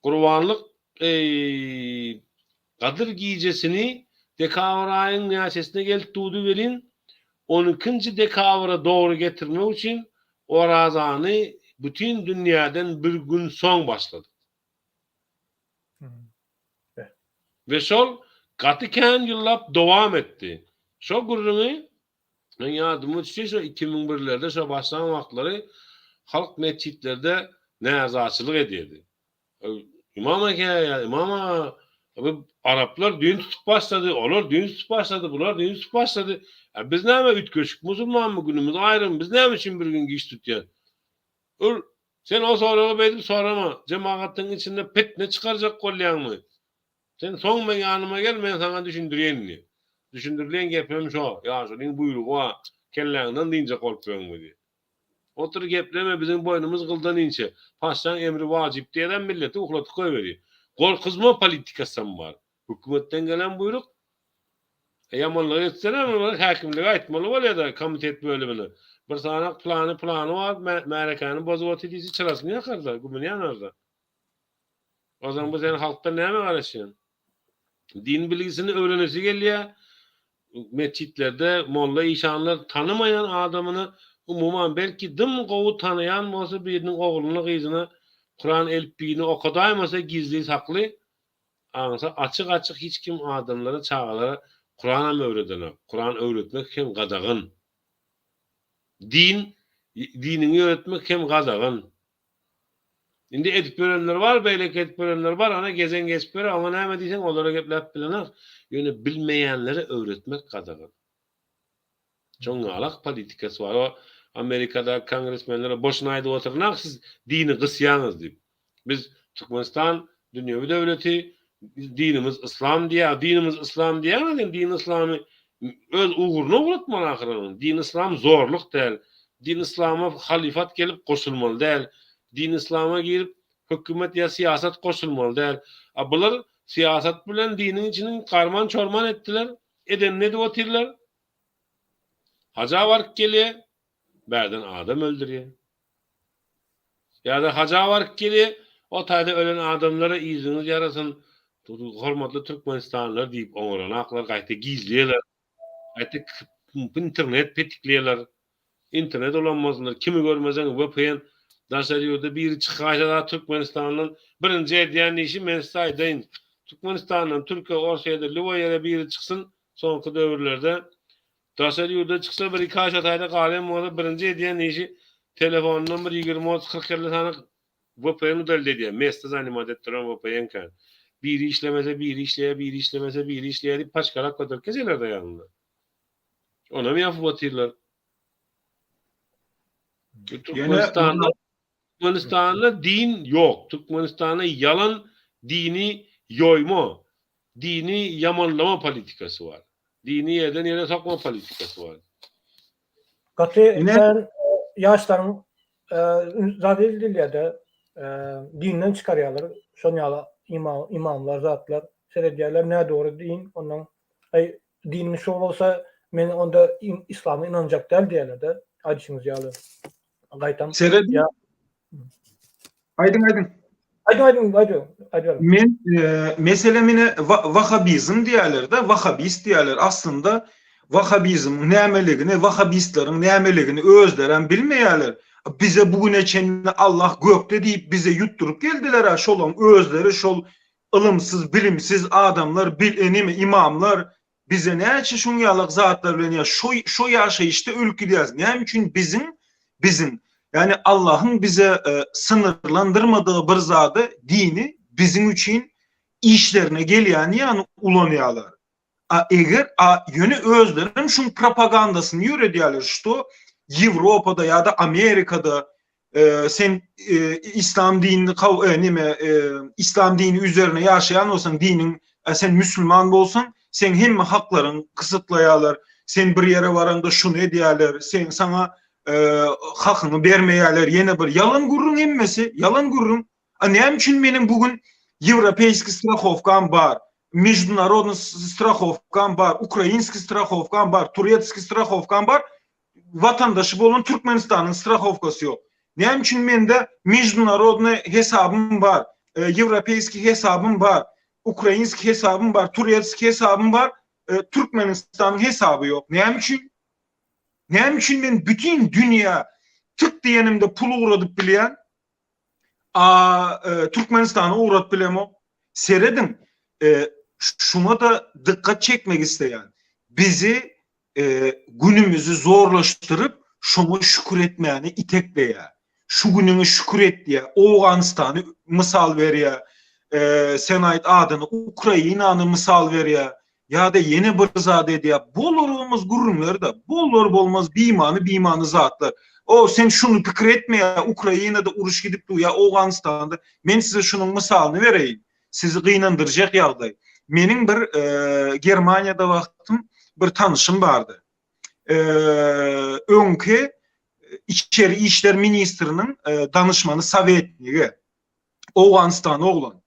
Gurbanlyk eý Gadyr gijesini dekabr aýyň näçesine gelip durdy welin, on ikinji dekabra dogry getirmek üçin orazany bütin dünýäden bir gün soň başladyk. We şol gaty kän ýyllap dowam etdi. Şo gürrüňi men ýadyma düşýär şo 2001-lerde şo başlan wagtlary halk metjitlerde närazyçylyk edýärdi. Ymam eke ýa ymam aga bu araplar din tutup başlady, olar din tutup başlady, bular din tutup başlady. A biz näme üýtgeşik musulmanmy, günümiz aýrymy, biz näme üçin bir gün giç tutýas? Ol sen o soragy beýdip sorama, jemagatyň içinde pitne çykarjak bolýaňmy? Sen soň meň ýanyma gel, men saňa düşündireýin diýip. Düşündirilen gepem şo, ýaşulyň buýrugy bar, kelläňden dynjak bolup ýörüňmi diýip. Otur gepleme biziň boýnumyz gyldan inçe. Paşşaň emri wajyp diýerem milleti ukladyp goýberýär. Gorkuzma politikasam bar. Hökümetden gelen buýruk. E ýamanlyk etseler olar häkimlige aýtmaly bolýada komitet bölümine. Bir sanak plany plany bar märekäni bozup otyr diýse çyrasyny ýakarda, gümüni ýanarda. Ozan bu sen halkdan näme garaşýaň? Din bilgisini öwrenesi gelýär. Metjitlerde molla işanlar tanymaýan adamyny umuman belki dym gowy tanaýan bolsa biriniň ogluny gyzyna Kuran elipbiýini okadaýmasa gizli sakly aňsa açyk açyk hiç kim adamlara çagalara Kuranam öwredenok. Kuran öwretmek hem gadagan. Din diniňi ýöretmek hem gadagan. Indi edip ýörenler bar, beýleki edip ýörenler bar, ana gezen geçip ýör, oňa näme diýseň olara gepläp bilenok. Ýöne bilmeýänlere öwretmek gadagan. Çoňňalak politikasy bar. O Amerikadaky kongresmenlere boşuna aýdyp oturanok siz dini gysýaňyz diýip. Biz Türkmenistan dünýewi döwleti, dinimiz yslam diýýär. Dinimiz yslam diýýäňiz, sen din yslamy öz ugruna ugratmaly ahyry onuň. Din yslam zorluk däl. Din yslama halyfat gelip goşulmaly däl. Din yslama girip hökümet ýa syýasat goşulmaly däl. A bular syýasat bilen diniň içini garman çorman etdiler. Edenini edip otyrlar. Haja baryp gelýär, bärden adam öldürýär. Ýa-da haja baryp gelýär, o taýda ölen adamlara yzyňyz ýarasyn, hormatly türkmenistanlylar diýip oňaranaklar, gaýta gizleýärler. Gaýta internet petikleýärler. Internet ulanmasynlar, kimi görmeseň vpn daşary ýurda biri çykaýsa zat Türkmenistandan birinji edýän işi men size aýdaýyn. Türkmenistandan Türkiýe, Orsýede, lýuboý ýere biri çyksyn soňky döwürlerde Daşary ýurda çyksa bir iki aý şo taýda galýan bolsa birinji edýän işi telefonundan bir 20 30 40 50 sany VPN udalit edýär. Mesta zanimat etdiren VPN kän. Biri işlemese biri işleýär, biri işlemese biri işleýär diýip paçkalap göterip gezýärler-de ýanynda. Onam ýapyp otyrlar. Türkmenistanda Türkmenistanda din ýok. Türkmenistanda ýalan dini ýoýma, dini ýamanlama politikasy bar. Dini ýerden ýere sokma politikasy bar. Gaty kän ýaşlaryň zat edilýär-de, dinden çykarýarlar. Şon ýaly imamlar zatlar seredýärler, nädogry din, ondan aý diniň şo bolsa men onda yslama ynanjak däl diýýärler-de, aýdyşyňyz ýaly. Gaýtam. Serediň. Aýdyň aýdyň. Aýdyň aýdyň aýdyň aýdyň. Men e, mesele mine wahabizm diýerler-de, wahabist diýerler. Aslynda wahabizmiň nämeligini, wahabistleriň nämeligini özleri hem bilmeýärler. Bize bu güne çenli Allah gökde diýip bize ýutduryp geldiler-ä, şolaň özleri şol ylymsyz, bilimsiz adamlar, bil, e, neme imamlar Bize näçe şuň ýalak zatlar bilen ýa şo şo ýaşaýyşda ölüp gidýäris. Näme üçin biziň biziň ýani Allahyň bize synyrlandyrmadygy bir zady dini biziň üçin işlerine gelýäni ýany ulanýarlar. A eger a ýöne özlerem şuň propagandasyny ýöredýärler şto Ýewropada ýa-da Amerikada sen islam dinini neme islam dini üzerine ýaşaýan bolsaň diniň sen müsülman bolsaň seň hemme haklaryň gysytlaýarlar sen bir ýere baraňda şuny edýärler sen saňa hakyňy bermeýärler ýene bir ýalan gürrüň hemmesi ýalan gürrüň a näme üçin meniň bu gün ýewropeýski strahowkam bar meždunarodnyý strahowkam bar ukrainskiý strahowkam bar turetskiý strahowkam bar watandaşy bolan Türkmenistanyň strahowkasy ýok. Näme üçin mende meždunarodnyý hesabym bar, ýewropeýskiý hesabym bar, ukrainskiý hesabym bar, turetskiý hesabym bar, Türkmenistanyň hesaby ýok. Näme üçin? Näme üçin men bütin dünýä tyk diýenimde pul ugradyp bilýän, a Türkmenistana ugradyp bilemok? Serediň, şuňa-da dykgat çekmek isleýän. Bizi günümizi zorlaşdyryp, şoňa şükür etmäni itekleýär. Şu günüňe şükür et diýýär. Owganystany mysal berýär. Sen aýt adyny, Ukrainany mysal berýär. Ýa-da ýene bir zat edýär. Bolar-bolmaz gürrüňler-de. Bolar-bolmaz bimany-bimany zatlar. O, sen şuny pikir etme ýa Ukrainada uruş gidip dur ýa Owganystanda. Men size şunuň mysalyny bereýin. Sizi gynandyrjak ýagdaý. Meniň bir Germaniýada wagtym bir tanyşym bardy. Öňki. Içeri işler ministriniň danyşmany sowetnigi. Owganystan oglan.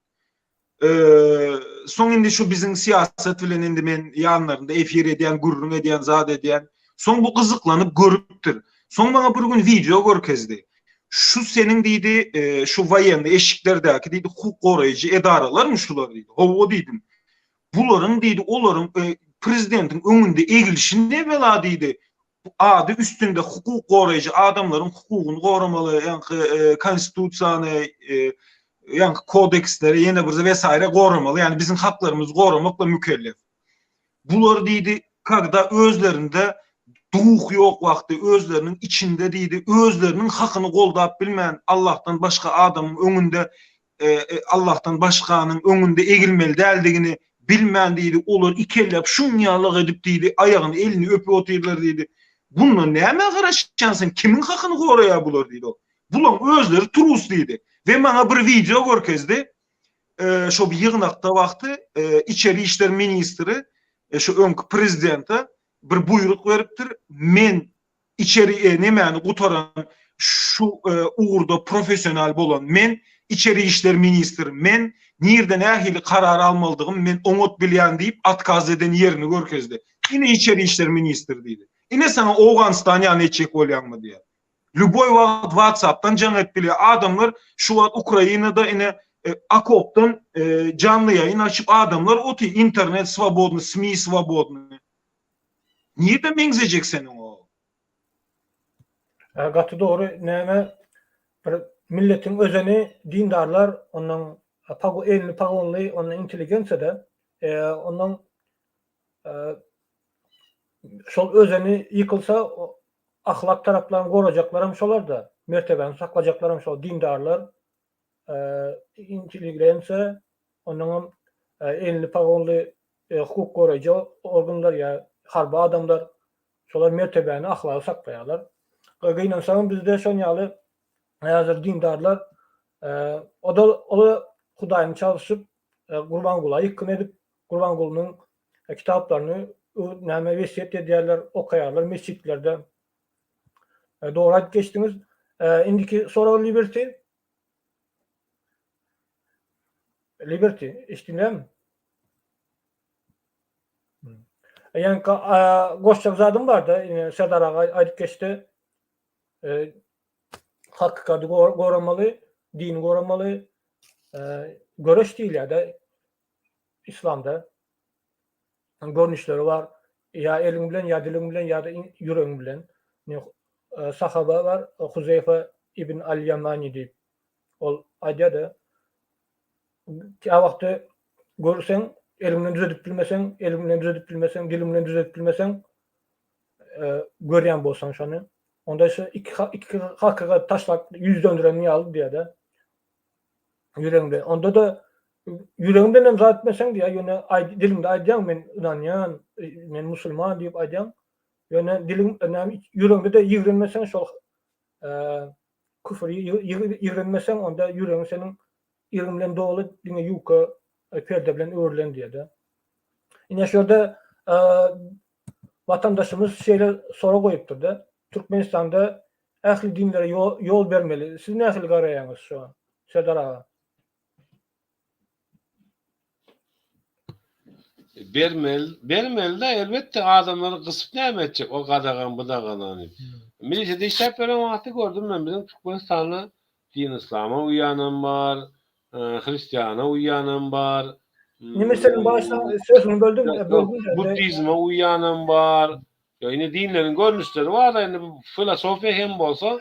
Soň indi şu biziň syýasat bilen indi men ýanlarynda efir edýän, gürrüň edýän, zat edýän. Soň bu gyzyklanyp görüpdir. Soň maňa bir gün wideo görkezdi. Şu seniň diýdi, şu woýennyý eşiklerdäki diýdi, hukuk goraýjy edaralarmy şular diýdi. Hawa diýdim. Bularyň diýdi, olaryň prezidentiň öňünde egilişi ne bela diýdi. Ady üstünde hukuk goraýjy adamlaryň hukugyny goramaly, ýaňky konstitusiýany, ýaňky kodeksleri ýene bir wesaýre goramaly, ýagny biziň haklarymyzy goramakla mükellef. Bular diýdi, kagda özlerinde duh ýok wagty özleriniň içinde diýdi, özleriniň hakyny goldap bilmän Allahdan başga adamyň öňünde Allahdan başganyň öňünde egilmeli däldigini bilmän diýdi, olar ikelläp şuňňalyk edip diýdi, aýagyny elini öpüp otyrlar diýdi. Bundan nämä garaşýaň sen, kimiň hakyny goraýar bular diýdi ol. Bulaň özleri trus diýdi. We maňa bir wideo görkezdi. Şo bir ýygnakda wagty içeri işler ministri şu öňki prezidente bir buýruk beripdir. Men içeri nemäni gutaran şu ugurda professional bolan men içeri işler ministri men nirde nähili karar almalydygym men oňat bilýän diýip otkaz eden ýerini görkezdi. Ine içeri işler ministri diýdi. Ine saňa Owganystan ýaly etjek bolýaňmy diýýär. Lýuboý wagt WhatsAppdan jaň edip bilýär. Adamlar şu wagt Ukrainada ine okopdan janly ýaýyn açyp adamlar otyr. Internet swobodny, SMI swobodny. Nirde meňzejek seniň o? Gaty dogry näme bir milletiň özeni dindarlar ondan elini pagonly ondan intelligensiýada ondan şol özeni ýykylsa ahlak taraplaryny gorajaklaram şolarda mertebäni saklajaklaram şol dindarlar intelligensiýa ondanam elini pagonly hukuk goraýjy organlar ýa harby adamlar şolar mertebäni, ahlagy saklaýarlar. Gynansagam bizde şon ýaly häzir dindarlar o-da o-da Hudaýyny çalşyp Gurbangula ýykgyn edip Gurbangulynyň kitaplaryny näme wesýet edýärler, okaýarlar mesjitlerde. Dogry aýdyp geçdiňiz. Indiki sorag Liberty. Liberty, eşitdiňizmi? Ýaňky goşjak zadym bardy, ine Serdar aga aýdyp geçdi. Hakykaty goramaly, dini goramaly. Göreş diýilýär-de islamda. Görnüşleri bar. Ýa eliň bilen, ýa diliň bilen, ýa-da ýüregiň bilen. Sahaba bar, Huzeýfa ibn al-Ýamani diýip. Ol aýdýar-da, Käwagty görseň, eliň bilen düzedip bilmeseň, eliň bilen düzedip bilmeseň, diliň bilen düzedip bilmeseň, görýän bolsaň şony, onda şu iki iki hakykaty taşlap ýüz döndüren ýaly diýýär-de. Ýüregiň bilen. Onda-da ýüregiň bilen hem zat etmeseň diýýär, ýöne diliňde aýdýaň men ynanýan, men musulman diýip aýdýaň. Ýöne diliň näme ýüregiňde-de ýigrenmeseň şol küfri ýigrenmeseň onda ýüregiň seniň iriň bilen doly diňe ýuka perde bilen örülen diýýär-de. Ine şu ýerde watandaşymyz şeýle sorag goýupdyr-da, Türkmenistanda ähli dinlere ýol bermeli. Siz nähili garaýaňyz şoňa, Serdar aga? Bermeli, bermeli-de elbetde adamlary gysyp näme etjek o gadagan bu daganany. Milisede işläp ýören wagty gördüm men biziň Türkmenistanda din yslama uýanam bar, hristiana uýanam bar. Indi meselem başda sözüňi böldüm, böldüm. Buddizme uýanam bar. Ýa indi dinleriň görnüşleri bar-da indi bu filosofiýa hem bolsa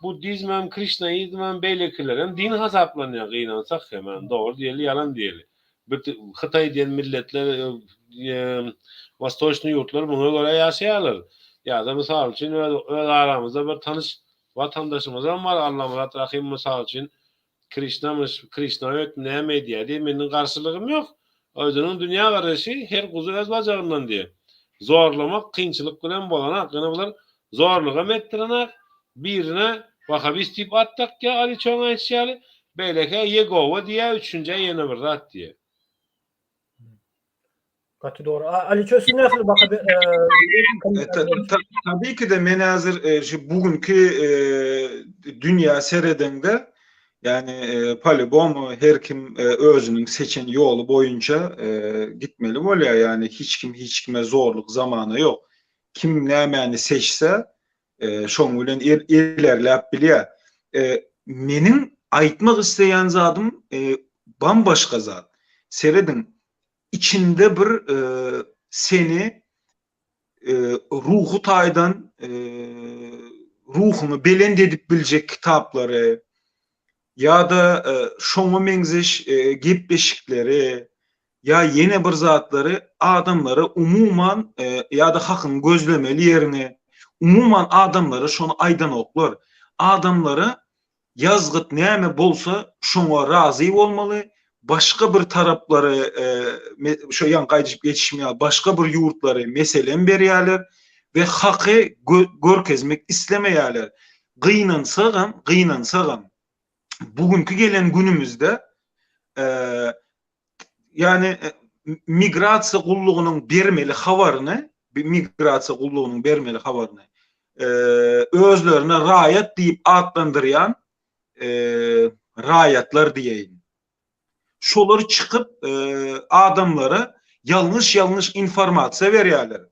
buddizmem, krişnaizmem, beýlekilerem din hasaplanýar gynansak hem, ýani dogry diýeli, ýalan diýeli. Bir Hytaý diýen milletler, wostoçnyý ýurtlar muňa görä ýaşaýarlar. Ýa-da mysal üçin öz öz aramyzda bir tanyş watandaşymyzam bar Allamyrat Rahym mysal üçin Krişnamyş, Krişnaöt näme edýär diýip meniň garşylygym ýok. Özüniň dünýä garaýşy her guzy öz bajagyndan diýip. Zorlamak kynçylyk bilen bolanak. Ýöne bular zorlugam etdirenak. Birine wahabist diýip at dakýar Ali Çoň aýdyşy ýaly, beýlekä Ýegowa diýýär, üçünjä ýene bir zat diýýär. Gaty dogry. Aliço siz nähili baha Tabii ki de men häzir şu bugünki dünýä seredeňde ýani po-lýubomu her kim özüniň seçen ýoly boýunça gitmeli bolýar. Ýani hiç kim hiç kime zorluk zamana ýok. Kim nämäni seçse şoň bilen ilerläp bilýär. Meniň aýtmak isleýän zadym bambaşga zat. Serediň, içinde bir seni ruhy taýdan ruhuňy belent edip biljek kitaplary ýa-da şoňa meňzeş gepleşikleri ýa ýene bir zatlary adamlara umuman ýa-da hakyň gözlemeli ýerini umuman adamlara şony aýdanoklar. Adamlara Ýazgyt näme bolsa şoňa razy bolmaly, başga bir taraplary şo ýaňky aýdyşyp geçişim ýaly başga bir ýurtlary meselem berýärler we haky görkezmek islemeýärler. Gynansagam, gynansagam bu günki gelen günümizde ýani migrasiýa gullugynyň bermeli habaryny, migrasiýa gullugynyň bermeli habaryny özlerine raýat diýip atlandyrýan raýatlar diýeýin. Şolar çykyp adamlara ýalňyş-ýalňyş informasiýa berýärler.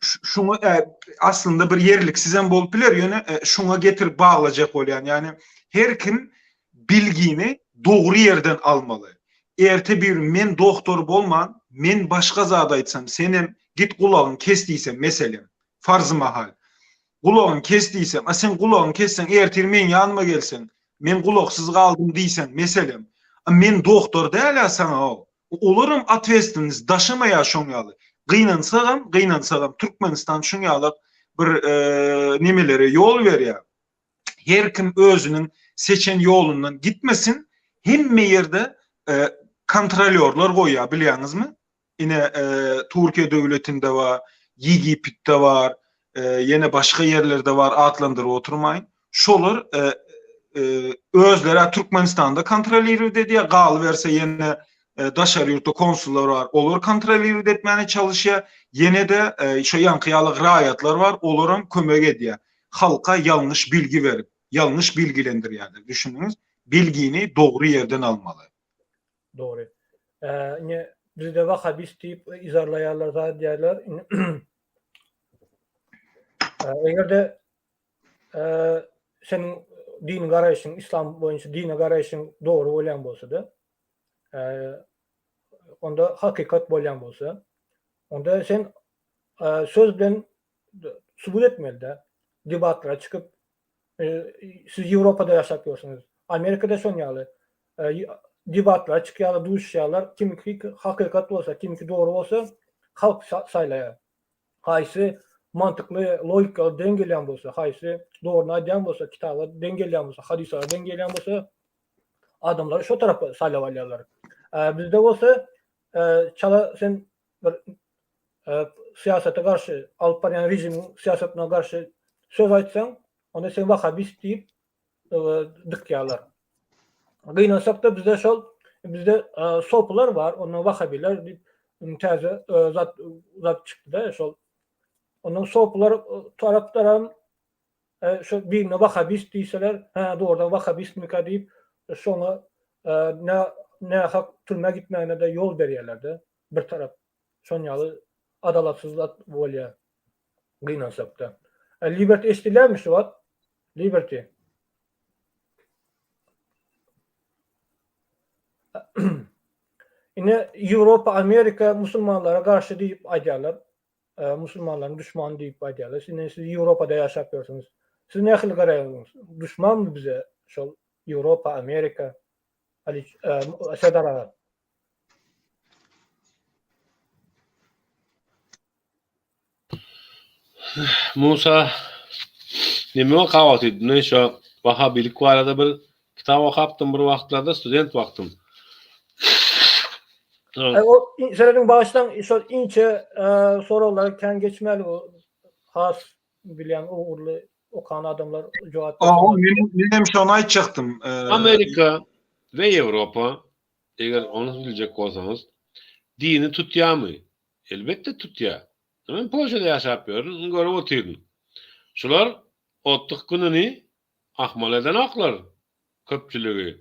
Şuňa aslynda bir ýerliksizem bolup biler, ýöne şuňa getirip baglajak bolýan. Ýagny her kim bilgini dogry ýerden almaly. Erte bir men doktor bolman, men başga zat aýtsam, senem git gulagyňy kes diýsem, meselem, farzy mahal. Gulagyňy kes diýsem, a sen gulagyňy kesseň, ertir meň ýanyma gelseň, men gulaksyz galdym diýseň, meselem, a men doktor däl-ä saňa-ow. Olaram otwestweniz daşamaýar şoň ýaly. Gynansagam, gynansagam Türkmenistan şuň ýalak bir nemelere ýol berýär. Her kim özüniň seçen ýolundan gitmesin, hemme ýerde kontrolýorlar goýýar bilýäňizmi? Ine Türkiýe döwletinde bar, Ýegipetde bar, ýene başga ýerlerde bar atlandyryp oturmaýyn. Şolar özleri Türkmenistanda kontrolirowat edýär, galyberse ýene daşary ýurtda konsullar bar, olar kontrolirowat etmäne çalyşýar. Ýene-de şo ýaňky ýaly raýatlar bar, olaram kömek edýär. Halka ýalňyş bilgi berip, ýalňyş bilgilendirýärler. Düşündiňiz? Bilgini dogry ýerden almaly. Dogry. Ine bizde wahabist diýip yzarlaýarlar zat diýýärler. Eger-de seniň dini garaýşyň, islam boýunça dine garaýşyň dogry bolýan bolsa-da, onda hakykat bolýan bolsa, onda sen söz bilen subut etmeli-de, debatlara çykyp, siz Ýewropada ýaşap ýörsüňiz, Amerikada şon ýaly, debatlara çykýarlar, duşuşýarlar, kimki hakykat bolsa, kimki dogry bolsa, halk saýlaýar. Haýsy mantykly, logikaly deň gelýän bolsa, haýsy dogryny aýdýan bolsa, kitaba deň gelýän bolsa, hadyslara deň gelýän bolsa, adamlar şo tarapa saýlap alýarlar. Bizde bolsa çala sen bir syýasata garşy, alyp barýan režimiň syýasatyna garşy söz aýtsaň, onda sen wahabist diýip dykýarlar. Gynansak-da bizde şol bizde sopular bar, ondan wahabiler diýip täze zat zat çykdy-da şol. Ondan sopular tarapdaram şo birine wahabist diýseler, hä dogrudan wahabistmika diýip şoňa nähak türmä gitmägine-de ýol berýärler-de bir tarap. Şon ýaly adalatsyzlyk bolýar gynansakda. Liberty eşidilýärmi şu wagt? Liberty. Ine Ýewropa, Amerika musulmanlara garşy diýip aýdýarlar. Musulmanlaryň duşmany diýip aýdýarlar. Ine siz Ýewropada ýaşap ýörsüňiz. Siz nähili garaýaňyz? Duşmanmy bize şol Ýewropa, Amerika? Ali Serdar aga. Musa neme okap otyrdy? Men şo wahabilik barada bir kitap okapdym bir wagtlarda student wagtym. Ay, o serediň başdan şol inçe e, soraglara kän geçmeli bu has bilýän ugurly okan adamlar jogap Aa, men menem şony aýtjakdym. Amerika we Ýewropa eger ony biljek bolsaňyz. dini tutýarmy? Elbetde tutýar. Men Polşada ýaşap ýörün, görüp otyryn. Şular otdyk gününi ahmal edenoklar köpçüligi.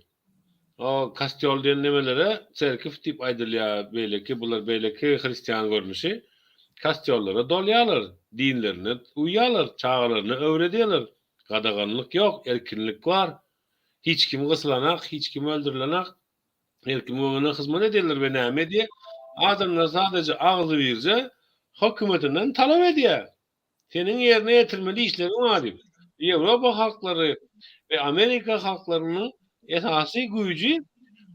O kostýol diýen nemelere çerkiw diýip aýdylýar, beýleki bular beýleki hristian görnüşi. Kostýollara dolýarlar, dinlerine uýýarlar, çagalaryna öwredýärler. Gadaganlyk ýok, erkinlik bar. Hiç kim gysylanak, hiç kim öldürilenak. Her kim öňüne hyzmat edýärler we näme edýär? Adamlar sadaja agzybirje hökümetinden talap edýär. Seniň ýerine ýetirmeli işleriň bar diýip. Ýewropa halklary we Amerika halklarynyň esasy güýji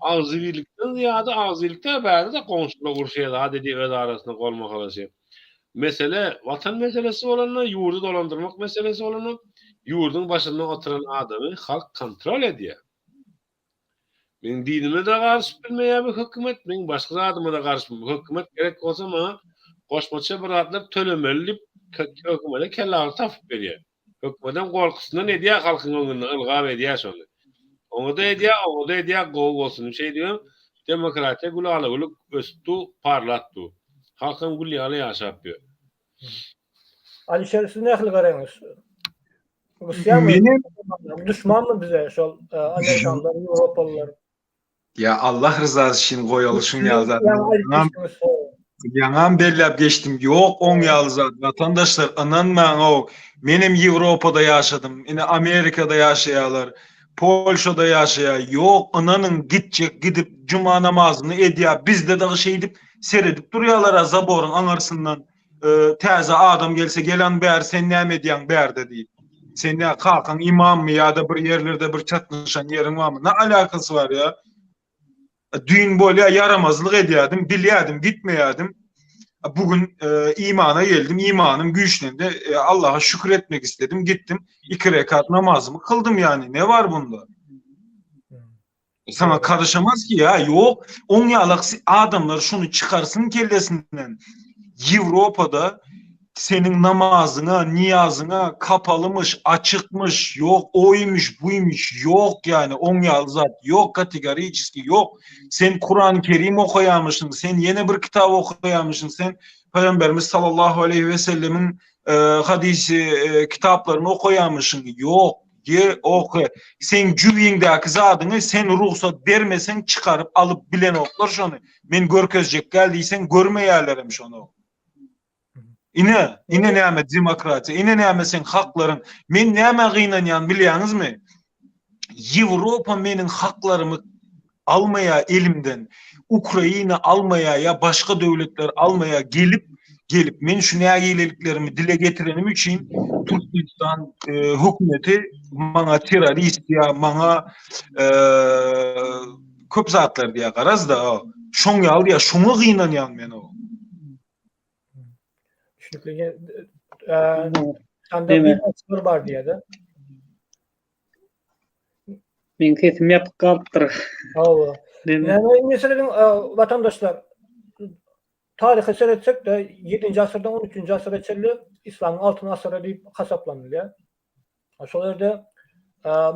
agzybirlikden zyýada agzybirlikde bärde-de goňşular urşýar zat edýär öz arasynda golmahalaşýar. Mesele watan meselesi bolanda, ýurdy dolandyrmak meselesi bolanda ýurduň başynda oturan adamy halk kontrol edýär. Meň dinime-de garyşyp bilmeýär bu hökümet, meň başga zadyma-da garyşyp Bu hökümet gerek bolsa maňa goşmaça bir zatlar tölemeli diýip, hökümete kellagyry tapyp berýär. Hökümedem gorkusyndan edýär halkyň öňünde ylgap edýär şony. Oňa-da edýär, oňa-da edýär, gowy bolsun diýip şeýdibem demokratiýa gülala-gülük ösüp dur, parlap dur. Halkam gül ýaly ýaşap ýör. Alişer siz nähili garaýaňyz? Gysýarmy? Duşmanmy bize şol amerikanlar, ýewropalylar? Ýa Allah rızasy üçin goýaly şuň ýaly zat. Ýaňam belläp geçdim. Ýok oň ýaly zat. Watandaşlar ynanmaň-ow. Menem Ýewropada ýaşadym. Ine Amerikada ýaşaýarlar. Polşada ýaşaýar. Ýok ynanyň gitjek gidip juma namazyny edýär. Bizde dagy şeýdip seredip durýarlar-a zaboryň aňyrsyndan. Täze adam gelse gelen bäri sen näme edýäň bärde diýip. Sen nä kakaň imammy ýa-da bir ýerlerde bir çatnyşan ýeriň barmy? Ne alakasy bar ýa? Düýn bolýa ýaramazlyk edýärdim, bilýärdim, gitmeýärdim. Bu gün imana geldim, imanym güýçlendi. Allaha şükür etmek istedim, gitdim. 2 rekat namazymy kyldym ýani. Ne bar bunda? Saňa karyşamaz ki ya ýok. Oň ýalak adamlar şuny çykarsyn kellesinden. Ýewropada seniň namazyňa, niýazyňa kapalymyş, açykmyş, ýok oýmyş, buýmyş, ýok ýani oň ýaly zat ýok kategoriçeski ýok. Sen Kurany Kerim okaýamyşyň, sen ýene bir kitap okaýamyşyň, sen Pygamberimiz sallallahu aleýhi we sellemiň hadysy kitaplaryny okaýamyşyň, ýok. Ýe-ok. Seň jübiňdäki zadyňy sen rugsat bermeseň çykaryp alyp bilenoklar şony. Men görkezjek däl diýseň görmeýärlerem şony. Ine, ine näme demokratiýa, ine näme seň haklaryň. Men nämä gynanýan bilýäňizmi? Ýewropa meniň haklarymy almaýar elimden. Ukraina almaýar ýa başga döwletler almaýar gelip gelip men şu nägileliklerimi dile getirenim üçin Türkmenistan e, hökümeti maňa terrorist ýa maňa e, köp zatlar diýýär garaz da şoň ýaly diýýär şoňa gynanýan men o. Düşünikli. Sende bir bar diýýär-de. Meň sesim ýapyk galypdyr. Hawa. Näme meseleniň watandaşlar taryha seretsek-de 7-nji asyrdan 13-nji asyra çenli islamyň altyn asyry diýip hasaplanylýar. Şol ýerde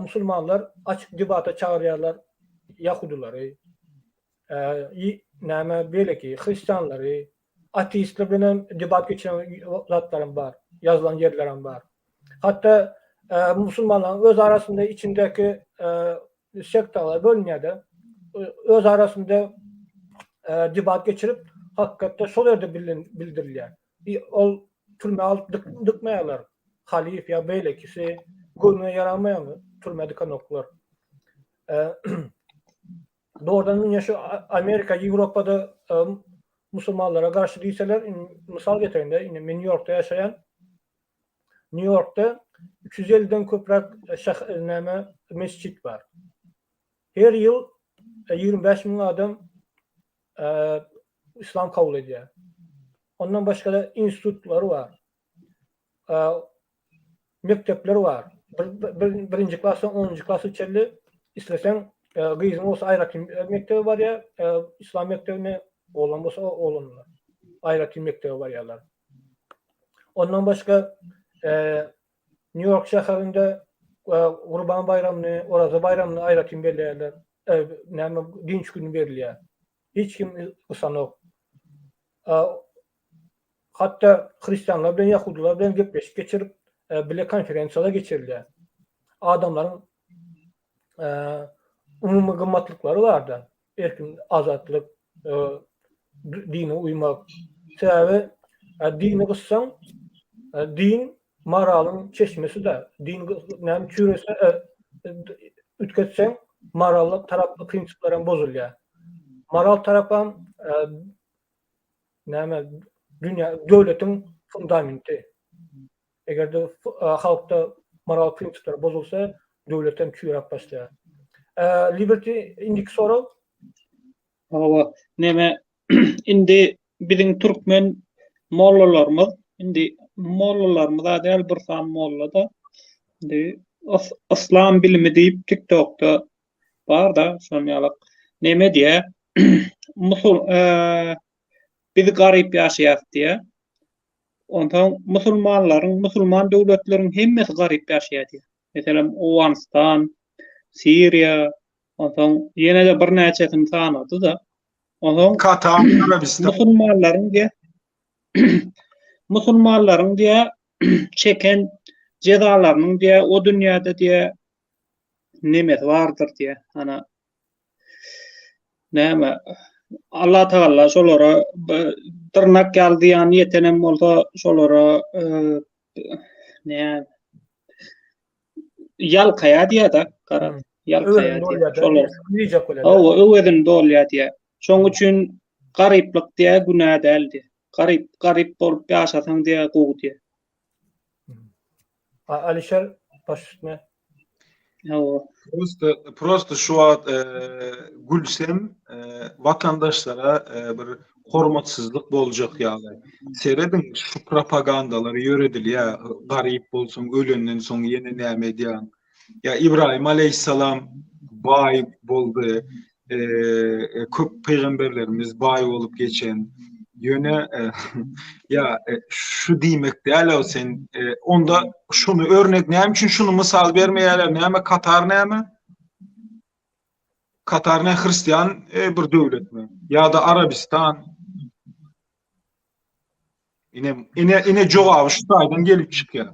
musulmanlar açyk debata çagyrýarlar ýahudylary, näme beýleki hristianlary, ateistler bilen hem debat geçiren zatlarym bar, ýazylan ýerlerim bar. Hatda musulmanlaryň öz arasynda içindäki sektalar bölünýär-de, öz arasynda debat geçirip, hakykatda şol ýerde bildirilýär. Ol türmä alyp dykmaýarlar. Halyf ýa beýlekisi göwnüne ýaramaýan türmä dikanoklar. Dogrudan ine şu Amerika, Ýewropada musulmanlara garşy diýseler, mysal getireýin-de, ine men Nýu-Ýorkda ýaşaýan. Nýu-Ýorkda 350-den köpräk şäher näme mesjit bar. Her ýyl 25 müň adam islam kabul edýär. Ondan başga-da institutlar bar. Mekdepler bar. Birinji klasdan onunjy klasa çenli isleseň gyzyň bolsa aýratyn mekdebe barýar, islam mekdebine, oglan bolsa oglanlar aýratyn mekdebe barýarlar. Ondan başga Nýu-Ýork şäherinde Gurban baýramyny, Oraza baýramyny aýratyn belleýärler. Näme dynç güni berilýär. Hiç kim gysanok. Hatda hristianlar bilen ýahudylar bilen gepleşik geçirip, bile konferensiýalar geçirilýär. Adamlaryň umumy gymmatlyklary bar-da, erkin, azatlyk, dine uýmak. Sebäbi dini gyssaň, din moralyň çeşmesi-de. Din näme çüýrese, üýtgetseň, moral taraply prinsipler hem bozulýar. Moral tarapam näme dünýä döwletiň fundamenti. Eger-de halkda moral prinsipler bozulsa, döwlet hem çüýräp başlaýar. Liberty indiki sorag. Hawa, neme indi biziň türkmen mollalarymyz indi mollalarymyz-a däl bir sany molla-da indi yslam bilimi diýip TikTokda bar-da şon ýalak neme diýä musul biz garyp ýaşaýas diýä. Onsoň musulmanlaryň, musulman döwletleriň hemmesi garyp ýaşaýar diýýär. Meselem, Owganystan, Siriýa, onsoň ýene-de birnäçesini sanady-da. Onsoň Katar, Arabistan. Musulmanlaryň diýýär, musulmanlaryň diýýär, çeken jezalarynyň diýýär, o dünýäde diýýär, nemesi bardyr diýýär. Ana, Näme, Allah Tagalla şolara dyrnak ýaly zyýan ýetenem bolsa, şolara näme ýalkaýar diýýär-de, garaz, ýalkaýar diýýär. Şolar. Hawa, öwezini dolýar diýýär. Şonuň üçin garyplyk diýýär, günä däl diýýär. Garyp, garyp bolup ýaşasaň diýýär, gowy diýýär. Alişer baş üstüne. Hawa. Prosta prosta şu wagt gülsem watandaşlara bir hormatsyzlyk boljak ýaly. Serediň şu propagandalar ýöredilýär, garyp bolsaň ölenden soň ýene näme edýäň? Ýa Ibrahim aleýhissalam baý boldy, köp pygamberlerimiz baý bolup geçen. Ýöne ýa şu diýmek däl-ow sen onda şuny örnek näme üçin şuny mysal bermeýärler näme Katar näme? Katar ne hristian bir döwletmi? Ýa-da Arabistan? Ine, ine, ine jogaby şu taýdan gelip çykýar.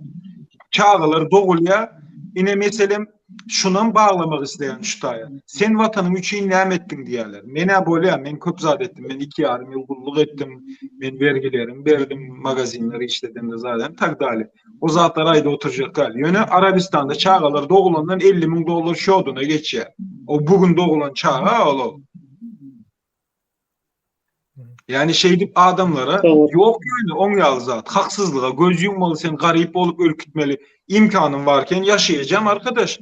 Çagalar dogulýar. Ine meselem şunam baglamak isleýän şu taýa. Sen watanyň üçin näme etdiň diýýärler. Men-ä bolýar, men köp zat etdim. Men 2,5 ýyl gulluk etdim. Men bergilerimi berdim, magazinler işledemde zaten tak dalее. O zatlar aýdyp oturjak däl. Ýöne Arabistanda çagalar dogulandan 50 müň dollar şoduna geçýär. O bu gün dogulan çaga ol. Ýani şeýdip adamlara ýok ýöne oň ýaly zat. Haksyzlyga göz ýummaly sen garyp bolup ölüp gitmeli. Imkanyň barken ýaşaýajam arkadaş.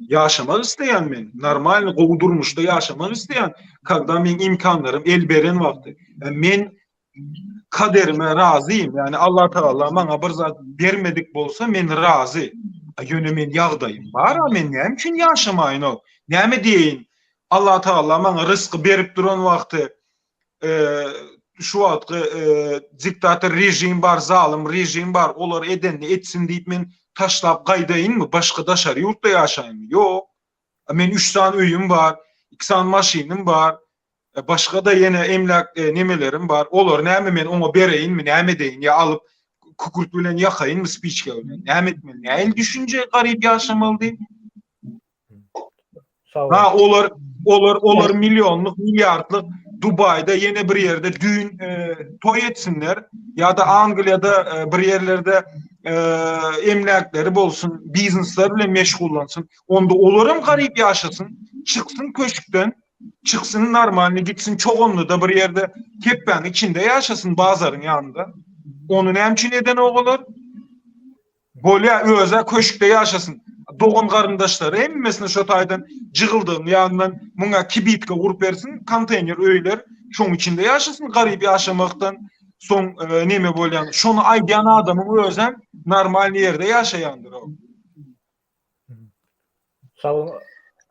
Ýaşamak isleýän men. Normalny gowy durmuşda ýaşamak isleýän. Kagda meň imkanlarym el beren wagty. Men kaderime razym. Ýani Allah Tagala maňa bir zat bermedik bolsa men razy. Ýöne men ýagdaýym bar-a men näme üçin ýaşamaýyn o? Näme diýeýin? Allah Tagala maňa rysky berip duran wagty şu wagtky diktator režim bar, zalym režim bar, olar edenini etsin diýip men taşlap gaýdaýynmy, başga daşary ýurtda ýaşaýynmy? Ýok. Men üç sany öýüm bar, iki sany maşynym bar, başga-da ýene emläk nemelerim bar. Olary näme men oňa bereýinmi, näme edeýin ýa alyp kükürt bilen ýakaýynmy, spiçka bilen? Näme etmeli? Nähili düşünje garyp ýaşamaly diýip? Ha olar olar olar millionlyk, milliardlyk Dubaýda ýene bir ýerde düýn e, toý etsinler ýa-da Angliýada e, bir ýerlerde e, emläkleri bolsun, biznesler bilen meşgullansyn. Onda olaram garyp ýaşasyn, çyksyn köşkden, çyksyn normalny gitsin Çoganlyda bir ýerde kepbäň içinde ýaşasyn bazaryň ýanynda. Ony näme üçin edenok olar? Bolýa özä köşkde ýaşasyn. Dogan garyndaşlary hemmesini şo taýdan jygyldygyň ýanyndan muňa kibitka gurup bersin, konteýner öýler, şoň içinde ýaşasyn garyp ýaşamakdan soň neme bolýan. Şony aýdýan adamyň özem normalny ýerde ýaşaýandyr o. Sag boluň.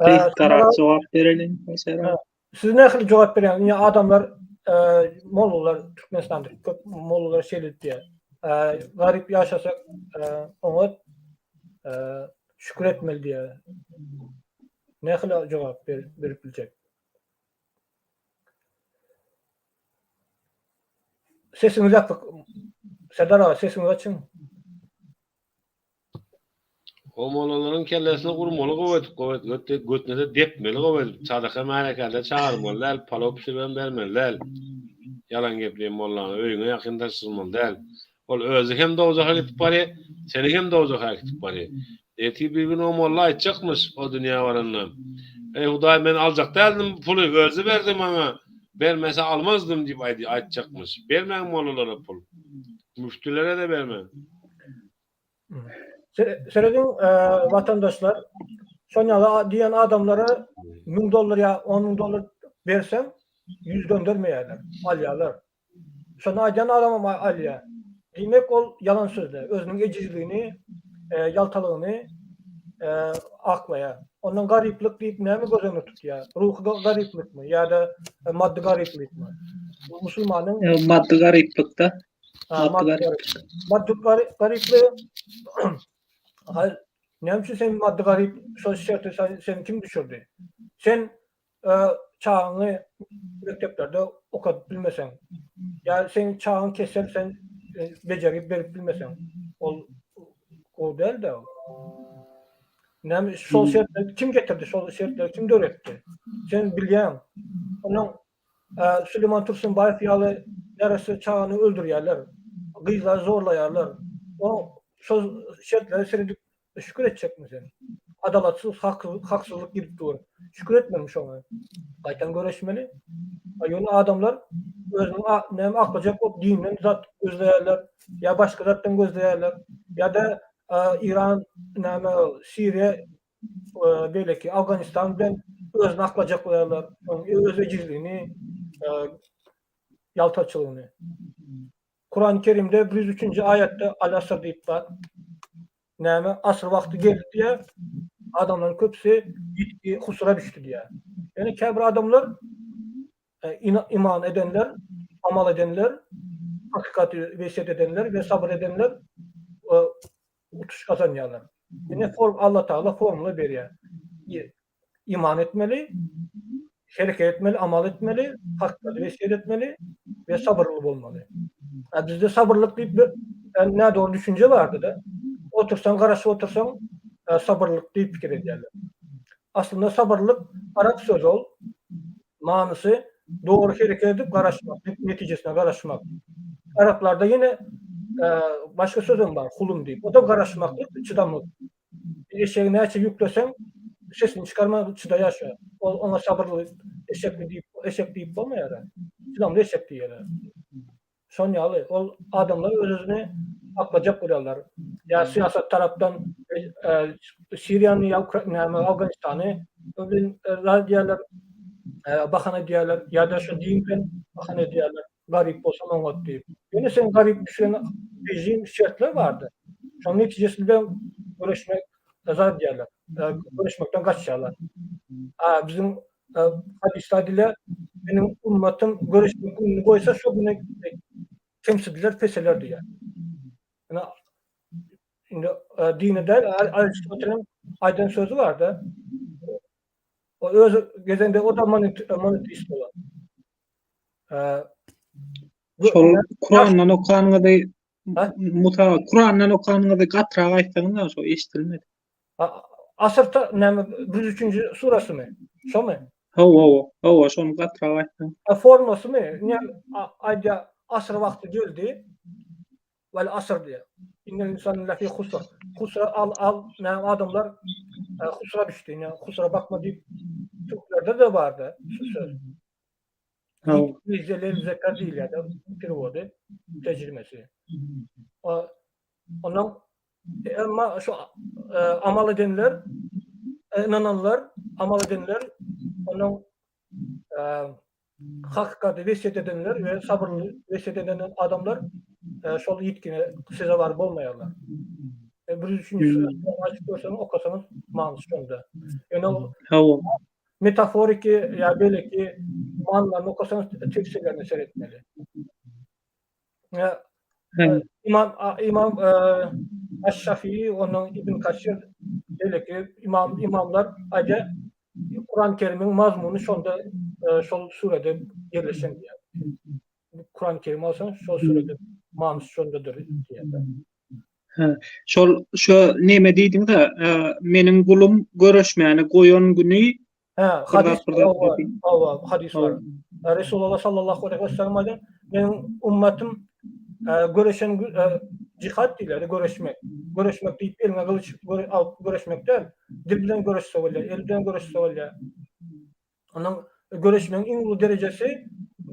Gysgarak jogap bereliň Haýsara. Siz nähili jogap berýäňiz? Indi adamlar, mollalar Türkmenistanda köp mollalar şeýle diýýär. Garyp ýaşasak oňat, şükür etmeli diýýär. Nähili jogap berip biljek? Sesiňiz ýapyk. Serdar aga sesiňizi açyň. O mollalaryň kellesine urmaly gowy edip, gowy edip, götüne-de depmeli gowy edip, sadaka märekäde çagyrmaly däl, palaw bişiribem bermeli däl. Ýalan gepleýän mollany öýüňe ýakynlaşdyrmaly däl. Ol özi hem dowzaha gidip barýar, seni hem dowzaha äkidip barýar. Ertir bir gün o molla aýtjakmyş o dünýä baranda. Eý Hudaý men aljak däldim bu puly, özi berdi maňa, bermese almazdym diýip aýtjakmyş. Bermäň mollalara pul. Müftülere-de bermäň. Serediň watandaşlar, şon ýaly diýen adamlara 1000 dollar ýa 10 mün dollar berseň, ýüz döndermeýärler, alýarlar. Şony aýdýan adamam alýar. Diýmek ol ýalan sözle, özüniň ejizligini, ýaltalygyny aklaýar. Ondan garyplyk diýip näme göz öňünde tutýar? Ruhy garyplykmy ýa-da maddy garyplykmy? Musulmanyň Maddy garyplykda. Maddy garyplyk Haýyr, näme üçin sen maddy garyp şol şerte seni kim düşürdi? Sen çagaňy mekdeplerde okadyp bilmeseň, ýa seň çagaň kesel sen bejergi berip bilmeseň, ol gowy däl-de. Näme şol şertleri kim getirdi, şol şertleri kim döretdi? Sen bilýäň. Onuň Süleýman Tursunbaýew ýaly neresse çagany öldürýärler, gyzlary zorlaýarlar. O şol şertlere seredip şükür etjekmi sen? Adalatsyz, haksyzlyk gidip dur. Şükür etmelimi şoňa? Gaýtam göreşmeli. Ýöne adamlar özüniň näme aklajak bolup dinden zat gözleýärler, ýa başga zatdan gözleýärler, ýa-da Iran näme Siriýa beýleki Afganistan bilen özüni aklajak bolýarlar. Onuň öz ejizligini, ýaltaçylygyny. Kurany Kerimde 103-nji aýatda Al-Asr diýip bar. Näme? Asr wagty geldi diýýär. Adamlaryň köpüsi ýitgi, husra düşdi diýýär. Ýöne käbir adamlar iman edenler, amal edenler, hakykaty wesýet edenler we sabyr edenler utuş gazanýarlar. Ine form Allah Taala formula berýär. Iman etmeli, hereket etmeli, amal etmeli, hakykaty wesýet etmeli we sabyrly bolmaly. A bizde sabyrlyk diýip bir nädogry düşünje bardy-da. Otursaň, garaşyp otursaň, sabyrlyk diýip pikir edýärler. Aslynda sabyrlyk arap sözi ol. Manysy dogry hereket edip garaşmak, netijesine garaşmak. Araplarda ýene başga sözem bar, hulum diýip. O da garaşmaklyk, çydamlyk. Eşegi näçe ýükleseň, sesini çykarman çydaýar şo. Ol oňa sabyrly eşekmi diýip, eşek diýip bolmaýar. Çydamly eşek diýýärler. Şon ýaly, ol adamlar öz-özüni aklajak bolýarlar. Ýa syýasat tarapdan Siriýany ýa näme Afganistany bilen zat edýärler, bahana edýärler ýa-da şu din bilen bahana edýärler. Garyp bolsaň oňat diýip. Ýöne sen garyp düşen režim şertler bardy. Şonuň netijesinde göreşmek zat edýärler. Göreşmekden gaçýarlar. A biziň hadysda aýdylýar, meniň ummatym göreşmek gününi goýsa şo güne kemsidiler, peseler diýýär. Ine indi dini däl, Aristoteliň aýdan sözi bar-da. O öz gezende o da monoteist bolan. Şol Kurandan okanyňyzy Musa Kurandan okanyňyzy gatyrak aýtsaňyz şo eşidilmedi. Asyrta näme 103-nji surasymy? Şomy? Hawa, hawa. Hawa, şony gatyrak aýtsaň. Formasymy? Ne aýdýa asyr wagty geldi. Wal asyr diýýär. Innel insane lefi husr. Husra al al näme adamlar husra düşdi. Ine husra bakma diýip türklerde-de bardy şu söz. Zelel zeka diýilýär perewody, tejrimesi. Ondan emma şu amal edenler, ynananlar, amal edenler onuň hakykady wesýet edenler we sabyrly wesýet eden adamlar şol ýitgine sezewar bolmaýarlar. Bir üçünjisi açyp görseňiz, okasaňyz manysy şonda. Ýöne ol metaforiki ýa beýleki manylaryny okasaňyz tefsirlerine seretmeli. Imam Imam Aş-Şafii, ondan Ibn Kasir beýleki imam imamlar aýdýar, Kuran Kerimiň mazmuny şonda şol surede ýerleşen diýýär. Kurany Kerim alsaň şol sürede manysy şondadyr diýýär. Hä, şol şo neme diýdiňiz-ä, meniň gulum göreşmäni goýan güni Hä, hadys hawa, hadys bar. Resulullah sallallahu aleyhi we sellem aýdan, meniň ummatym göreşen jihad diýilýär, göreşmek. Göreşmek diýip eliňe gylyç alyp göreşmek däl, dil bilen göreşse bolýar, el bilen göreşse bolýar. Onuň göreşmegiň iň uly derejesi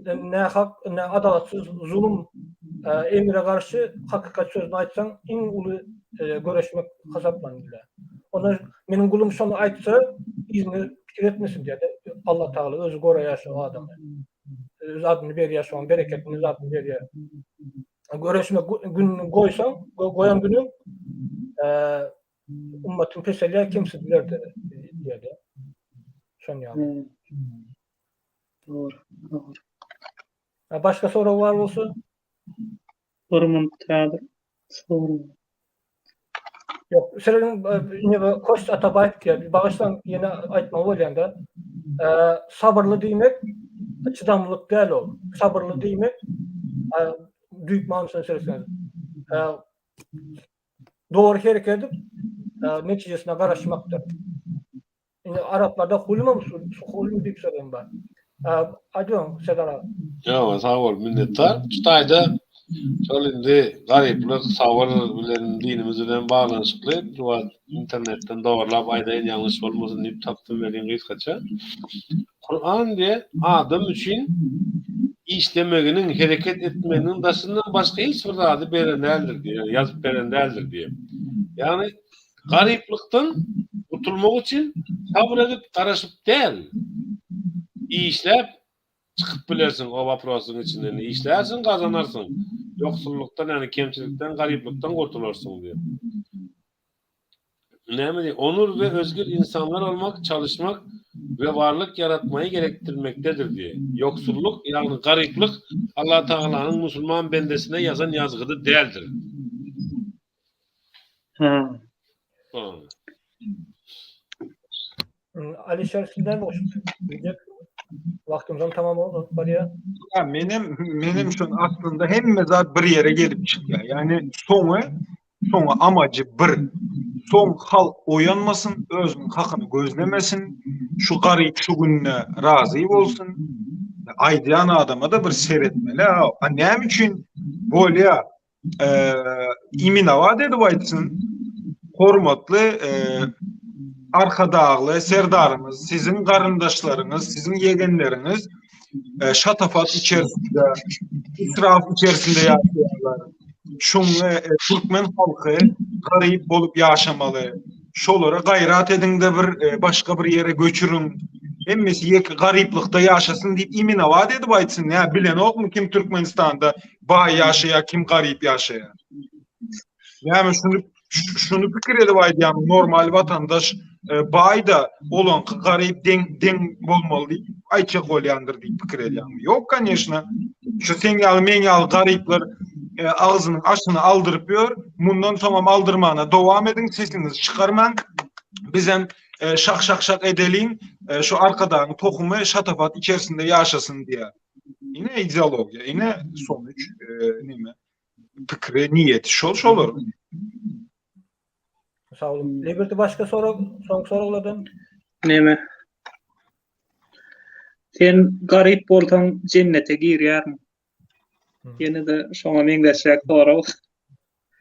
nähak, nä adalatsyz zulum emire garşy hakykat sözüni aýtsaň iň uly göreşmek hasaplanylýar. Onda meniň gulum şony aýtsa yzyny pikir etmesin diýýär. Allah Tagala özi goraýar şo adamy. Öz adyny berýär şoň bereketini öz adyny berýär. Göreşmek gününi goýsaň, goýan günüň Ummatyň peselýär kemsidiler diýýär. Şon ýaly. Dogry, dogry. Başga sorag bar bolsa? Bir minut häzir sorag. Ýok, serediň ine bu Kost Atabaýew diýýär. Bagyşlaň ýene aýtmaly bolýanda. Sabyrly diýmek çydamlylyk däl ol. Sabyrly diýmek düýp manysyna seretseňiz. Dogry hereket edip, netijesine garaşmakdyr. Indi araplarda hulm hulm diýip söz hem bar. Aýdyň, Serdar aga. Ýok, sag bol, minnetdar. Şu taýda şol indi garyplyk, sabyr bilen dinimiz bilen baglanyşykly şu wagt internetden dogurlap aýdaýyn ýalňyş bolmasyn diýip tapdym welin gysgaça. Kuran diýe adam üçin işlemeginiň, hereket etmeginiň daşyndan başga hiç bir zady beren däldir diýýär, ýazyp beren däldir diýýär. Ýagny garyplykdan gutulmak üçin sabyr edip garaşyp däl, işläp çykyp bilersiň o waprosyň içinden. Işlärsiň, gazanarsyň. Ýoksullykdan, ýagny kemçilikden, garyplykdan gurtularsyň diýýär. Näme diýip, onur we özgür insanlar olmak, çalışmak we varlyk ýaratmaýy gerekdirmekdedir diýip. Ýoksullyk, ýagny garyplyk Allah Tagalanyň musulman bendesine ýazan ýazgydy däldir. Ha. Alişer siz näme goşup diýjek? Wagtymyzam tamam bolup barýar. Ýa menem menem şon aslynda hemme zat bir ýere gelip çykýar. Ýagny soňy soňy amajy bir. Soň halk oýanmasyn, özüniň hakyny gözlemesin, şu garyp şu gününe razy bolsun. Aýdýan adama-da bir seretmeli. A näme üçin bolýar? iminowat edip aýtsyn, hormatly Arkadagly Serdarymyz, siziň garyndaşlaryňyz, siziň ýegenleriňiz şatafat içerisinde, israf içerisinde ýaşaýarlar. Şuňa türkmen halky garyp bolup ýaşamaly. Şolara gaýrat ediň-de bir başga bir ýere göçüriň. Hemmesi ýeke garyplykda ýaşasyn diýip iminowat edip aýtsyn. Nä bilenokmy kim Türkmenistanda baý ýaşaýar, kim garyp ýaşaýar. Näme şuny şuny pikir edip aýdýan normal watandaş e, baý da olaňky garyp deň deň bolmaly diýip aýtjak bolýandyr diýip pikir edýän. Ýok, koneşna. Şu sen ýaly men ýaly garyplar e, agzynyň aşyny aldyryp ýör. Mundan soňam aldyrmana dowam ediň, sesiňizi çykarmaň. Bizem e, şak şak şak edeliň, e, şu arkadagyň tohumy şatafat içerisinde ýaşasyn diýär. Ine ideologiýa, ine sonuç, e, neme, pikiri, niýeti şol şolar. Sag boluň. Liberty başga sorag, soňky soraglardan. Neme? Sen garyp bolsaň jennete girýärmiň? Ýene-de şoňa meňzeşräk sorag.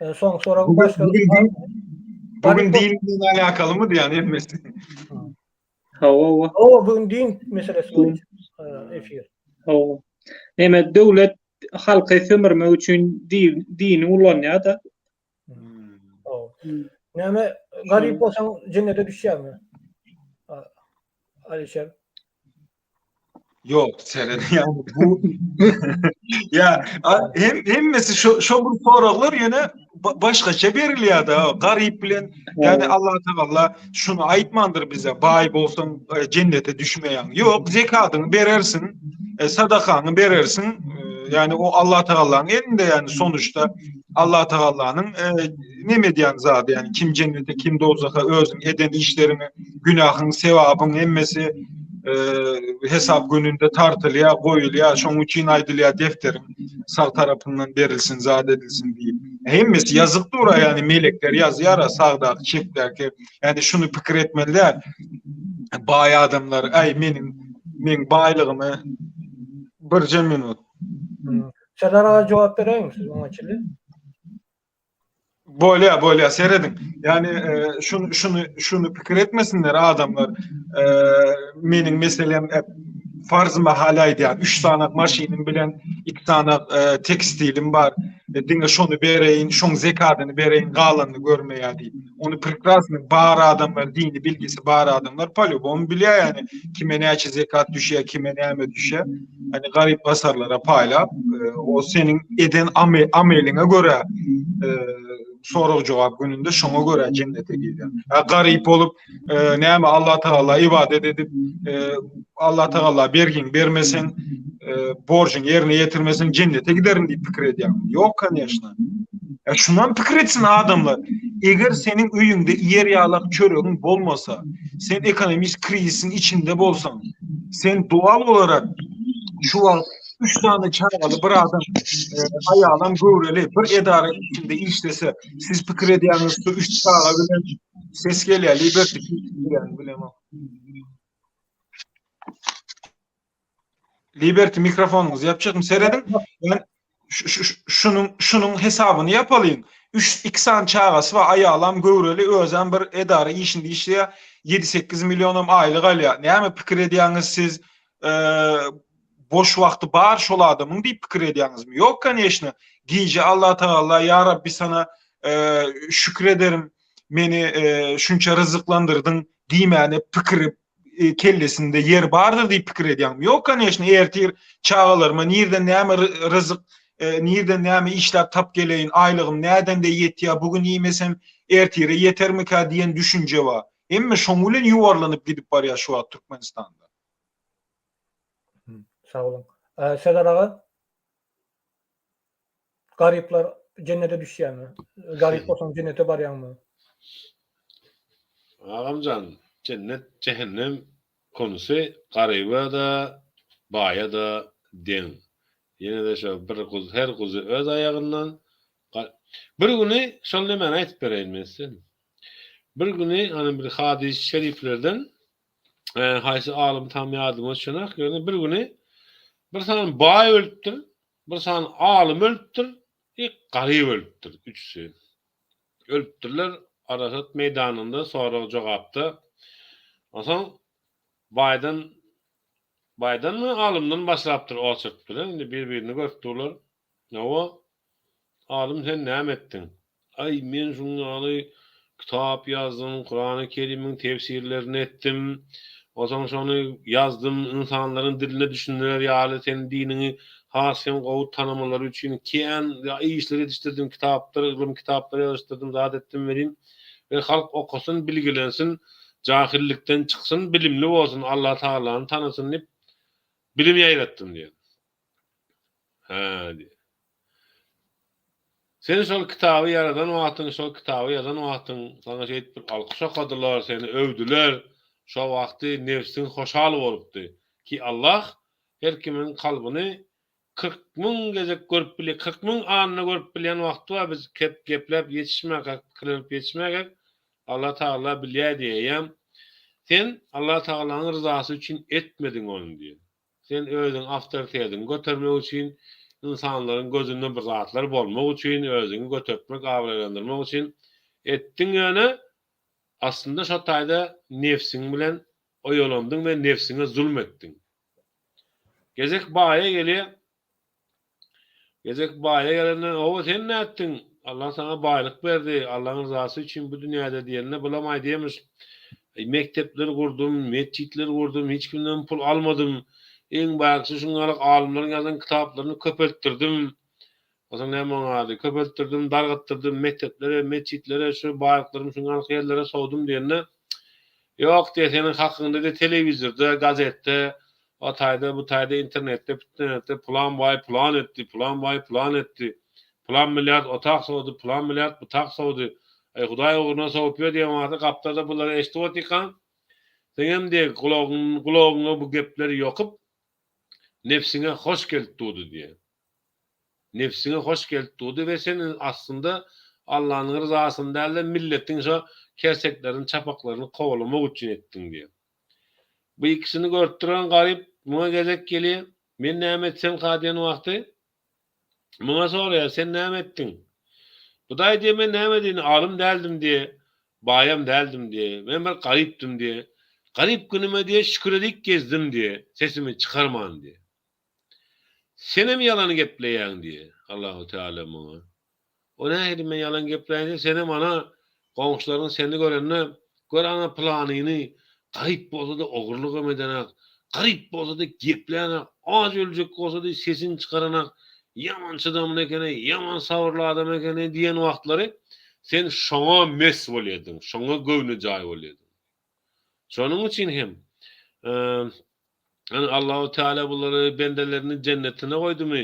E, soňky sorag başga. Bugün din bilen alakalymy diýýän hemmesi. Hawa, hawa. Hawa, bugün din meselesi boýunça efir. Hawa. Neme döwlet halky sömürmek üçin dini ulanýar-da. Hawa. Näme garyp bolsaň jennete düşýärmi? Alişer. Ýok, seret ýa bu ýa hem hemmesi şo şo bir soraglar ýöne başgaça berilýär-de. Garyp bilen ýagny Allah Tagala şuny aýtmandyr bize, baý bolsaň e, jennete düşmeýäň. Ýok, zekadyňy berersiň, e, sadakaňy berersiň. E, ýagny o Allah Tagalanyň elinde ýagny sonuçta Allah Tagalanyň neme edýän zady, ýagny kim jennete, kim dowzaha özüň eden işleriňi, günahyň, sewabyň hemmesi. hesap gününde tartylýar, goýulýar. Şonuň üçin aýdylýar defteriň sag tarapyndan berilsin, zat edilsin diýip. Hemmesi ýazyk dur, ýagny melekler ýazýar, sagdaky, çepdäki. Ýagny şuny pikir etmeli däl. Baý adamlar, äý meniň meň baýlygymy birje minut. Serdar aga jogap beräýiň siz oňa çenli. Bolýa, bolýa, serediň. Ýani e, şuny şuny şuny pikir etmesinler adamlar. E, meniň meselem e, farz mahal aýdýan 3 sany maşynym bilen 2 sany e, tekstilim bar. E, diňe şony bereýin, şoň zekadyny bereýin, galanyny görmeýär diýip. Ony prekrasny bar adamlar, dini bilgisi bar adamlar polýubom bilýär ýani kime näçe zekat düşýär, kime näme düşýär. Hani garyp gasarlara paýlap, e, o seniň eden ame, ameliňe görä e, sorag jogap gününde şoňa görä jennete girýär. Ha garyp bolup, e, näme Allah Taala ibadet edip, e, Allah Taala bergiň bermeseň, e, borjuň ýerine ýetirmeseň jennete giderin diýip pikir edýär. Ýok, koneşna. Ya şundan pikir etsin adamlar. Eger seniň öýüňde ýer ýalak çöregiň bolmasa, sen ekonomik krizisiň içinde bolsaň, sen doğal olarak şu wagt 3 sany çagaly bir adam, e, aýalam göwreli bir edara içinde işlese, siz pikir edýäňiz şu 3 çaga bilen ses gelýär, Liberty gelýär, bilemok. Liberty mikrofonyňyzy ýapjakmy? Serediň. Yani şunuň şunuň hesabyny ýapalyň. 3 2 sany çagasy bar, aýalam göwreli, özem bir edara işinde işleýär. 7-8 millionam aýlyk alýar. Näme pikir edýäňiz siz? boş wagty bar şol adamyň diýip pikir edýäňizmi? Ýok, koneşno. Gije Allah Tagala, ýa Rabbi sana şükür ederim, meni şunça ryzyklandyrdyň diýmäne pikiri e, kellesinde ýer bardyr diýip pikir edýäňmi? Ýok, koneşno, ertir çagalaryma nirden näme ryzyk, e, nirden näme işläp tap geleýin, aýlygym näden-de ýetýär, bu gün iýmesem ertire ýetermikä diýen düşünje bar. Hemme şoň bilen ýuwarlanyp gidip barýar şu wagt Türkmenistanda. Sag boluň. E, Serdar aga? Garyplar jennete düşýärmi? Garyp bolsaň jennete barýaňmy? Agamjan, jennet, jähennem konusy garyba-da, baýa-da deň. Ýene-de şo bir guzy, her guzy öz aýagyndan. Bir güni şol nemäni aýtyp bereýin men size. Bir güni hany bir hadys şeriflerden haýsy alym tam ýadyma düşenok, ýöne bir güni bir sany baý ölüpdir, Bir sany alym ölüpdir, bir garyp ölüpdir, üçüsi. Ölüpdirler Arasat meýdanynda sorag-jogapda. Onsoň baýdan baýdanmy, alymdan başlapdyr oçert bilen, indi bir-birini görüp durlar. Hawa, Alym sen näme etdiň? Aý, men şuň ýaly kitap ýazdym, Kurany Kerimiň tefsirlerini etdim. Onsoň şony ýazdym, ynsanlaryň diline düşüner ýaly seniň diniňi has hem gowy tanamalary üçin kän işler edişdirdim, kitaplar, ylym kitaplar ýazyşdyrdym, zat etdim welin, we halk okasyn, bilgilensin, jahyllikden çyksyn, bilimli bolsun, Allatagalany tanasyn diýip bilim ýaýratdym diýen. Hä diýýär. Sen şol kitaby ýaradan wagtyň, şol kitaby ýazan wagtyň saňa şeýdip bir alkyş okadylar, seni öwdüler. Şo wagty nebsiň hoşal bolupdy. Ki Allah her kimiň kalbyny 40 mün gezek görüp bilýär, 40 mün anda görüp bilýän wagty bar, biz gepläp ýetişmäkäk, pikirlenip ýetişmäkäk, Allah Tagala bilýär diýýär. Sen Allah Tagalanyň ryzasy üçin etmediň ony diýýär. Sen özüň awtoritetiňi götermek üçin, ynsanlaryň gözünde bir zatlar bolmak üçin, özüňi götertmek, abraýlandyrmak üçin etdiň ýöne aslynda şo taýda nebsiň bilen oýalandyň we nebsiňe zulum etdiň. Gezek baýa gelýär. Gezek baýa gelende, Owa, sen nätdiň? Allah saňa baýlyk berdi, Allaň ryzasy üçin bu dünýäde diýende, bulam aýdýarmyş, Eý, mekdepler gurdum, metjitler gurdum, hiç kimden pul almadym. Iň bärkisi şuň ýaly alymlaryň ýazan kitaplaryny köpeltdirdim. Onsoň näme oň ady? Köpeltdirdim, dargatdyrdym, mekdeplere, metjitlere, şu baýlyklarymy şuň ýaly ýerlere sowdum diýende, Ýok diýýär, seniň hakyňda diýýär, telewizorda, gazetde, o taýda, bu taýda, internetde, pitnetde pylan baý pylan etdi, pylan baý pylan etdi, pylan milliard o tak sowdy, pylan milliard bu tak sowdy. Eý, Hudaý ugruna sowup ýör diýen wagty gapdalda bulary eşidip otyrkaň, Seňem diýe gulagyň gulagyňa bu gepler ýokup, nebsiňe hoş gelip durdy diýe. Nebsiňe hoş gelip durdy we sen aslynda Allanyň ryzasyny däl-de milletiň şo kerseklerini çapaklaryny kowalamak üçin etdiň diýe. Bu ikisini görüp duran garyp muňa gezek gelýär, men näme etsemka diýen wagty Muňa soraýar, sen näme etdiň? Bu-da aýdýar, men näme edeýin, alym däldim diýe, baýam däldim diýe, men bir garypdym diýe. Garyp günüme diýe, şükür edip gezdim diýe, sesimi çykarman diýe. Senem ýalan gepleýäň diýe, Allahu Teala muňa. O nähili men ýalan gepläýin diýse, senem ana goňşularyň seni görende, gör ana pylanyny garyp bolsa-da ogurlygam edenak, garyp bolsa-da geplänak, aç öljek bolsa-da sesini çykaranak, ýaman çydamly ekeni, ýaman sabyrly adam ekeni diýen wagtlary sen şoňa mes bolýardyň, şoňa göwnejaý bolýardyň. Şonuň üçin hem Ýani Allahu Teala bulary bendelerini jennetine goýdumy,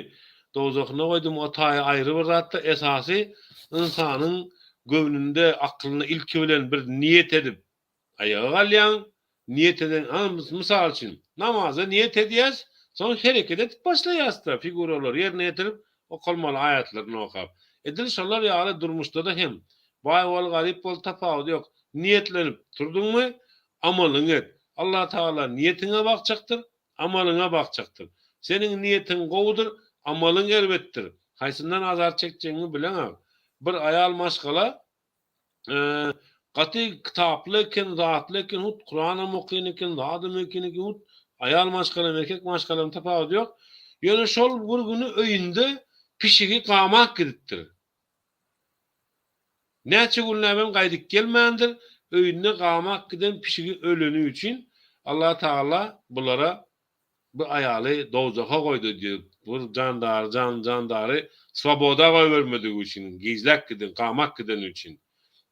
dowzahyna goýdumy o taýy aýry bir zatda esasy ynsanyň göwnünde aklynda ilki bilen bir niýet edip aýaga galýaň, niýet eden mysal üçin namaza niýet edýäs soň hereket edip başlaýasda figuralary ýerine ýetirip okalmaly aýatlaryny okap. Edil şolar ýaly durmuşdada hem baý bol garyp bol tapawudy ýok niýetlenip turduňmy Amalyňy et. Allah Tagala niýetiňe bakjakdyr, amalyňa bakjakdyr. Seniň niýetiň gowudyr, amalyň erbetdir. Haýsyndan azar çekjegiňi bileňok. Bir aýal maşgala gaty kitaply eken, zatly eken, hut Kuranam okyn eken, zadam eken eken, hut aýal maşgalam, erkek maşgalam tapawudy ýok. Ýöne şol bir güni öýünde pişigi gamap gidipdir. Näçe günläbem gaýdyp gelmändir, öýünde gamak giden pişigi öleni üçin Allah Tagala bulara bu aýaly dowzaha goýdy diýip, bir jandary jan jandary swoboda goýbermedigi üçin, gizläp giden, gamak gideni üçin.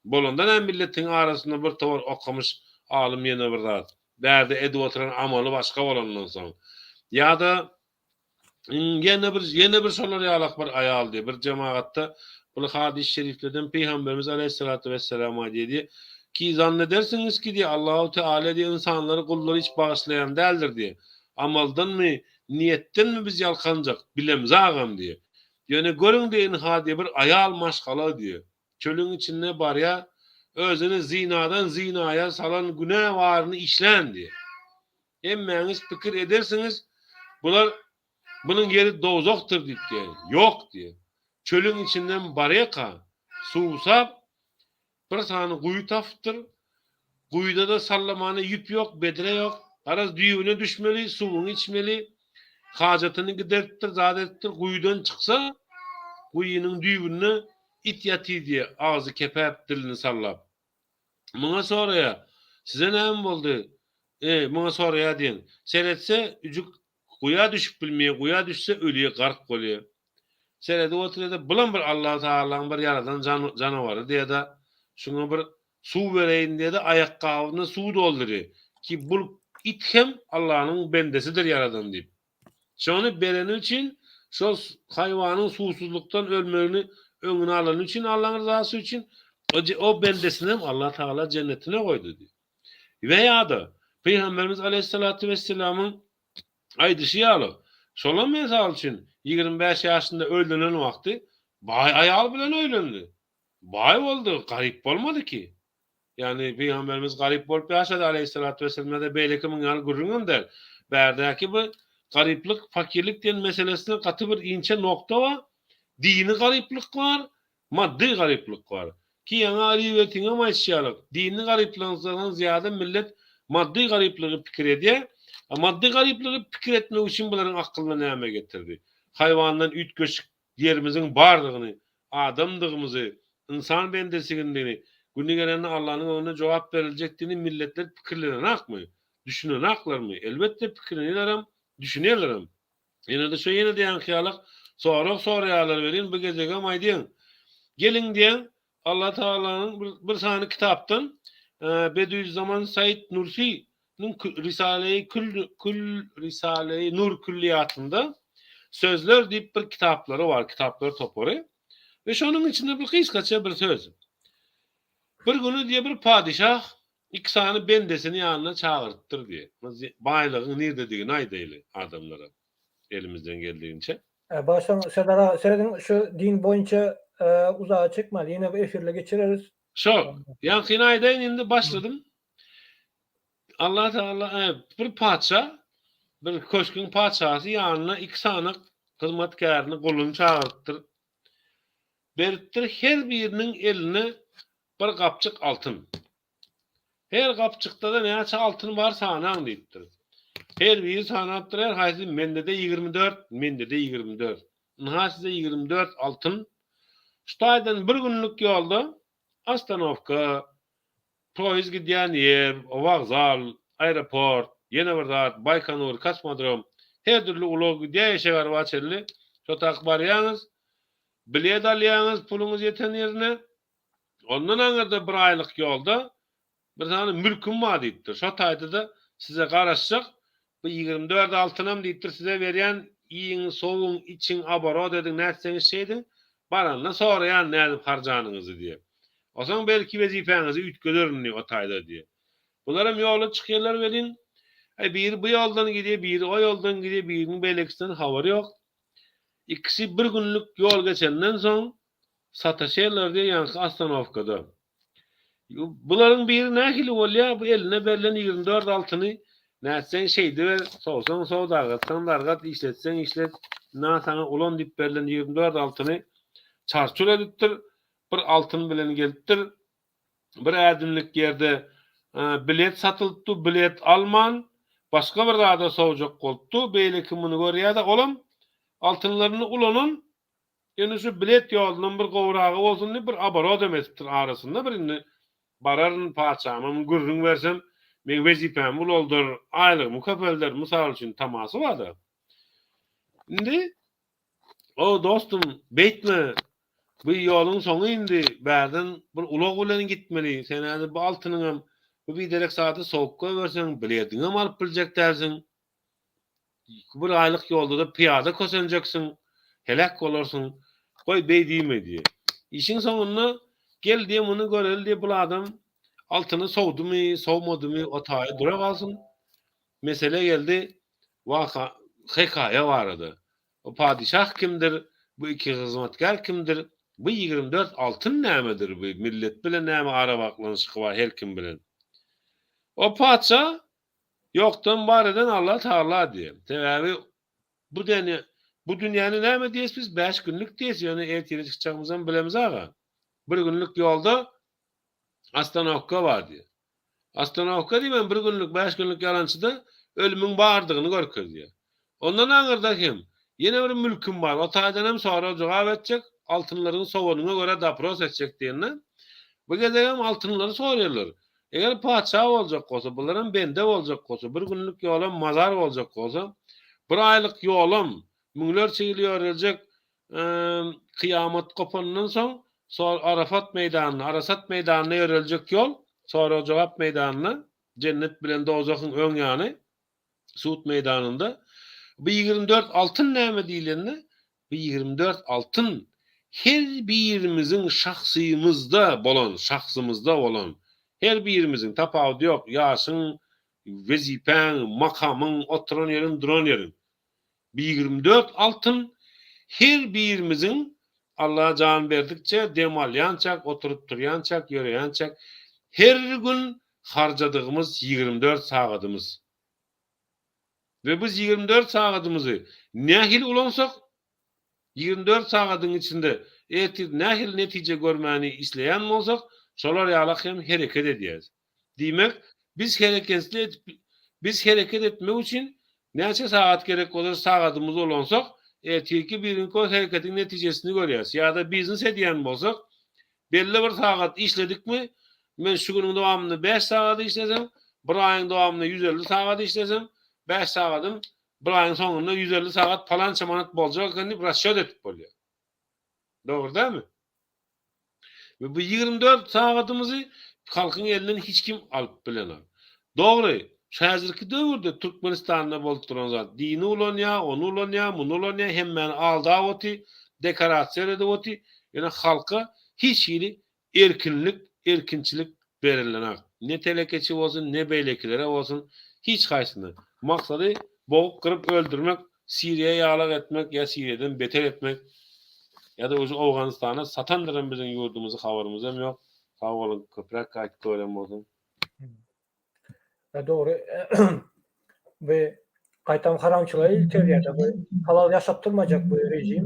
Bolanda näme milletiň arasynda bir towar okamyş alym ýene bir zat. Bärde edip oturan amaly başga bolandan soň. Ýa-da Ýene bir ýene bir şolar ýalak bir aýaldy. Bir jemagatda bul hadys şeriflerden Pygamberimiz aleýhissalatu wesselam aýdýar diýe, ki zannedersiňiz ki diýe Allahu Teala diýe ynsanlary gullary hiç bagyşlaýan däldir diýe. Amaldanmy, niýetdenmi biz ýalkanjak, bilemzagam diýe. Ýöne görüň diýe ynha diýe bir aýal maşgala diýe. Çölüň içinde barýa, özüni zynadan zynaýa salan günä baryny işlän diýe. Hemmäňiz pikir edersiňiz, bular Munuň ýeri dowzahdyr diýip diýen. Ýok diýen. Çölüň içinden barýaka, suwsap, bir sany guýy tapypdyr. Guýuda-da sallamana ýüp ýok, bedre ýok. Garaz, düýbüne düşmeli, suwuny içmeli. Hajatyny gideripdir, zat edipdir. Guýudan çyksa, guýynyň düýbünde it ýatyr diýe, agzy kepäp, dilini sallap. Muňa soraýar, Size näme boldy? E, muňa soraýar diýen. Seretse, üjük guýa düşüp bilmeýär, guýa düşse ölýär, gark bolýar. Seredip otyrýar-da, bulam bir Allatagalaň bir ýaradan janawary diýýär-de, şuňa bir suw bereýin diýýär-de, aýakgabyna suw doldurýar. Ki bul it hem Allanyň bendesidir ýaradan diýip. Şony bereni üçin, şol haýwanyň suwsuzlykdan ölmegini öňüni alany üçin Allaň ryzasy üçin o bendesinem Allah Tagala jennetine goýdy diýip. We ýa-da Pygamberimiz aleýhissalatu wesselamyň aýdyşy ýaly, şolam mysal üçin 25 ýaşynda öýlenen wagty baý aýal bilen öýlendi. Baý boldy, garyp bolmady ki. Ýagny Pygamberimiz garyp bolup ýaşady aleýhissalatu wesselam ýa-da beýleki muň ýaly gürrüňem däl. Bärdäki bu garyplyk, fakirlik diýen meselesinde gaty bir inçe nokta bar. Dini garyplyk bar, maddy garyplyk bar. Ki ýaňy Alybertiňem aýdyşy ýaly, dini garyplykdan zyýada millet maddy garyplygy pikir edýär. A maddy garyplygy pikir etmek üçin bularyň akylyna näme getirdi? Haýwandan üýtgeşik ýerimiziň bardygyny, adamdygymyzy, ynsan bendesigindigini, güni gelende Allanyň öňünde jogap beriljekdigini milletler pikirlenenakmy? Düşünenaklarmy? Elbetde pikirlenýärlerem, düşünýärlerem. Ýene-de şo ýene-de ýaňky ýalak sorag soraýarlar welin bu gezegem aýdýan. Geliň diýen Allah Tagalanyň bir, bir sany kitapdan Bediüzzaman Said Nursi niň Risale-i Kül Kül Risale-i Nur külliýatynda Sözler diýip bir kitaplary bar, kitaplar topary. We şonuň içinde bir gysgaça bir söz. Bir güni diýe bir padişah. Iki sany bendesini ýanyna çagyrypdyr diýýär. Baýlygyň nirdedigini aýdaýly adamlara elimizden geldiginçe. Başdan Serdar aga serediň şu din boýunça uzaga çekmäli ýene bir efirle geçireris. Şo, ýaňkyny aýdaýyn indi başladym. Allah Tagala bir patyşa, bir köşgüň patyşasy ýanyna iki sany hyzmatkärini, guluny çagyrypdyr. Beripdir her biriniň eline bir gapjyk altyn. Her gapjykda-da näçe altyn bar sanaň diýipdir. Her biri sanapdyr, her haýsy mende-de 24, mende-de 24. Ynha size 24 altyn. Şu taýdan bir günlük ýolda ostanowka, poýez gidýän ýer, wokzal, aeroport, ýene bir zat, Baýkonur, kosmodrom, her dürli ulag gidýär eşek araba çenli. Şo tak barýaňyz, bilet alýaňyz puluňyz ýeten ýerine. Ondan aňyrda bir aýlyk ýolda bir sany mülküm bar diýipdir. Şo taýda-da size garaşjak bu 24 altynam diýipdir size berýän iýiň, sowuň, içiň, oborot ediň, nätseňiz şeýdiň, baranda soraýan nädip harjanyňyzy diýip. Onsoň belki wezipäňizi üýtgederin diýip o taýda diýip. Bularam ýola çykýarlar welin, aý biri bu ýoldan gidýär, biri o ýoldan gidýär, biriniň beýlekisinden habary ýok. Ikisi bir günlük ýol geçenden soň Sataşýarlar diýýär ýaňky ostanowkada. Bularyň biri nähili bolýar, bu eline berlen 24 altyny nätseň şeýdiber, sowsaň sow, dargatsaň dargat, işletseň işlet, ynha saňa ulan diýip berlen 24 altyny çarçur edipdir, bir altyn bilen gelipdir, bir ädimlik ýerde bilet satylypdy, bilet alman, başga bir zada sowjak bolupdy, beýleki muny görýär-de, olam altynlaryny ulanan Indi şu bilet ýolundan bir gowragy bolsun diýip bir oborodam edipdir arasynda bir indi bararyn patyşama muny gürrüň bersem meň wezipämi ulaldar, aýlygymy köpelder mysal üçin tamasy barda. Indi o dostum beýtme bu ýoluň soňy indi bärden bir ulag bilen gitmeli sen häzir bu altynyňam bu biderek zady sowup goýberseň bilediňem alyp biljek dälsiň. Bir aýlyk ýolda-da pyýada kösenjeksiň, heläk bolarsyň. Goý, beý diýme diýýär. Işiň soňunda, gel diýýär, muny göreli diýýär, bul adam altyny sowdumy, sowmadymy, o taýy dura galsyn. Mesele geldi waka, hekaýa barada. O padyşah kimdir, bu iki hyzmatkär kimdir, bu 24 altyn nämedir, bu millet bilen näme arabaglanyşygy bar her kim bilen. O patyşa Ýokdan bar eden Allah Tagala diýen. Sebäbi bu deni bu dünýäni näme diýes biz 5 günlük diýes ýöne ertire çykjagymyzam bilemiz aga. Bir günlük ýolda ostanowka bar diýe. Ostanowka diýmem bir günlük 5 günlük ýalançyda ölümiň bardygyny görkezýär. Ondan aňyrda hem ýene bir mülküm bar, o taýdan hem sorag jogap etjek, altynlaryňy sowanyňa görä dopros etjek diýende, bu gezegem altynlary soraýarlar. Eger patyşa boljak bolsa, bularam bende boljak bolsa, bir günlük ýolam mazar boljak bolsa, bir aýlyk ýolam müňlerçe ýyl ýöreljek kyýamat gopandan soň, Arafat meýdanynda, Arasat meýdanynda ýöreljek ýol, sorag-jogap meýdanynda, jennet bilen dowzahyň öň ýany, sud meýdanynda bu 24 altyn näme diýlende, bu 24 altyn her birimiziň şahsymyzda bolan, şahsymyzda bolan, her birimiziň, tapawudy ýok, ýaşyň, wezipäň, makamyň, oturan ýeriň, duran ýeriň. Bu 24 altyn her birimiziň Alla jan berdikçe, dem alýançak, oturyp-turýançak, ýöreýänçäk her gün harjadygymyz 24 sagadymyz. We biz 24 sagadymyzy nähili ulansak, 24 sagadyň içinde ertir nähili netije görmäni isleýän bolsak, şolar ýalak hem hereket edýäris. Diýmek, biz hereketli edip, biz hereket etmek üçin näçe sagat gerek bolsa sagadymyzy ulansak, ertirki birinki ol hereketiň netijesini görýäris. Ýa-da biznes edýän bolsak, Belli bir sagat işledikmi, men şu günüň dowamynda bäş sagat işlesem, bir aýyň dowamynda 150 sagat işlesem, bäş sagadym bir aýyň soňunda 150 sagat palança manat boljak eken diýip rasçýot edip bolýar. Dogry dälmi? We bu 24 sagadymyzy halkyň elinden hiç kim alyp bilenok. Dogry, şu häzirki döwürde Türkmenistanda bolup duran zat, dini ulanýar, ony ulanýar, muny ulanýar, hemmäni aldap oty, dekorasiýa edip oty, ýöne halka hiç hili erkinlik, erkinçilik berilenok. Ne telekeçi bolsun, ne beýlekilere bolsun, hiç haýsyna. Maksady bogup gyryp öldürmek, Siriýa ýalak etmek ýa Siriýadan beter etmek ýa-da uje Owganystana satandyram biziň ýurdumyzy habarymyzam ýok. Sag boluň, köpräk gaýtyp gören bolsun. Ya dogry. Bu gaýtam haramçylyga iterýär-de bu halal ýaşatdyrmajak bu rejim.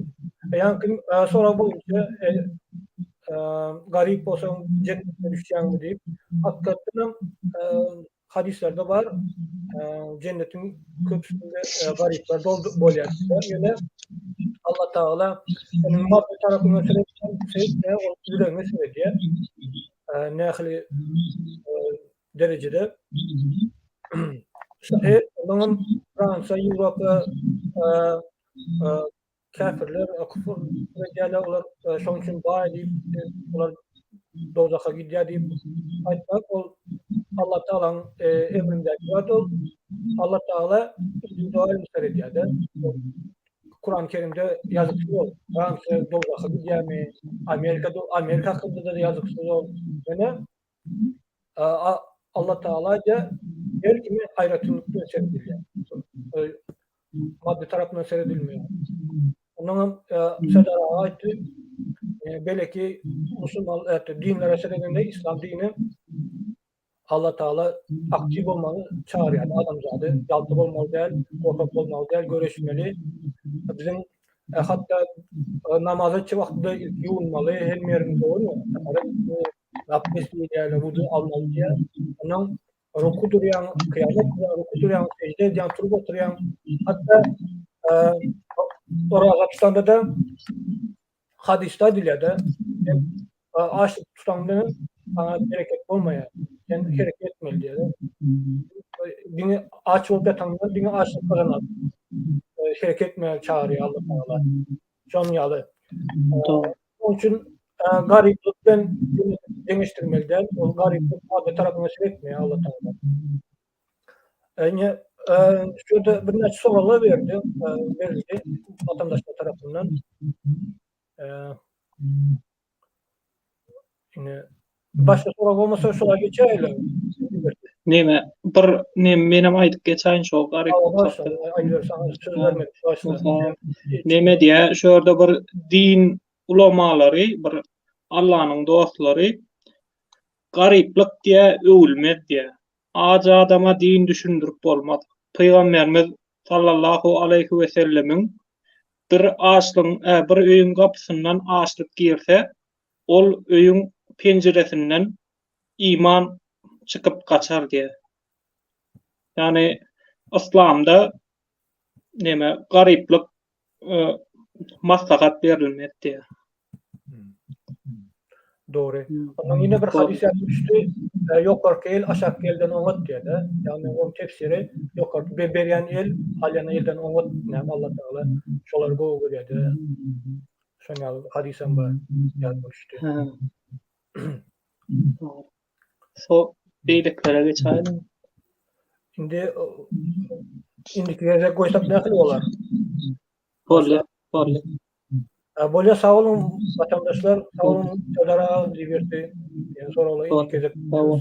Ýaňky sorag boýunça garyp bolsaň jennete düşýäňmi diýip, hakykatdanam hadyslerde bar, jennetiň köpüsinde garyplar doldy bolýar diýýär. Ýöne Allah Tagala seniň maddy tarapyňa seretmeýär, ol ýüregiňe seredýär. Nähili derejede Onuň Fransiýa, Ýewropa käfirler küfür edýärler, olar şonuň üçin baý diýip, olar dowzaha gidýär diýip aýtmak, ol Allah Tagalaň emrindäki zat ol. Allah Tagala indiwidual seredýär-de. Kurany Kerimde ýazyksyz ol. Fransiýa dowzaha gidýärmi? Amerika Amerika hakynda-da ýazyksyz ol. Ýöne Allah Tagala aýdýar, her kime aýratynlyk bilen seredilýär. Maddy tarapyndan seredilmeýär. Ondan hem Serdar aga aýtdy, beleki musulman dinlere seredende islam dini Allah Tagala aktiw bolmagy çagyrýar adamzady. Ýalta bolmaly däl, gorkak bolmaly däl, göreşmeli. Biziň hatda namaza etjek wagtda ilki ýuwunmaly, hemme ýeriňi dogrymy? Abdest diýýärler, wudu almaly diýýär. Ondan ruku durýaň, kyýamat kylýaň, ruku durýaň, sejde edýäň, turup oturýaň. Hatda oraza tutanda-da hadysda aýdylýar-da, sen açlyk tutaňda saňa bereket bolmaýar. Sen hereket etmeli diýýär. Diňe aç bolup ýataňda diňe açlyk gazanarsyň. Hereket etmäge çagyrýar Allah Tagala. Şonuň ýaly. Şonuň üçin garyplyk bilen deňeşdirmeli däl. Ol garyplyk maddy tarapyna seretmeýär Allah Tagala. Ine, şu ýerde birnäçe soraglar berdi, berildi watandaşlar tarapyndan. Ine, başga sorag bolmasa şola geçäýeli. Neme, bir ne menem aýdyp geçäýin şo garyp. Neme diýä, şu ýerde bir din ulamalary, bir Allanyň dostlary garyplyk diýä öwülmez diýä. Aç adama din düşündirip bolmaz. Pygamberimiz sallallahu aleýhi we sellemiň bir açlygyň, bir öýüň gapysyndan açlyk girse, ol öýüň penjiresinden iman çykyp gaçar diýýär. Ýagny yslamda neme garyplyk maslahat berilmez diýýär. Dogry. Ondan ýene bir hadys ýadyma düşdi. Ýokarky el aşakky elden oňat diýýär-de. Ýagny onuň tefsiri ýokarky berýän el alýan elden oňat näme Allah Tagala şolary gowy görýär-de. Şoň ýaly hadysam bar ýadyma düşdi. Şo beýlekilere geçäýeliň. Indi indiki gezek goýsak nähili bolar? Bolýar, bolýar. Bolýar, sag boluň watandaşlar, sag boluň Serdar aga diýip ýördi. Ýene soraglar indiki gezek. Sag bol.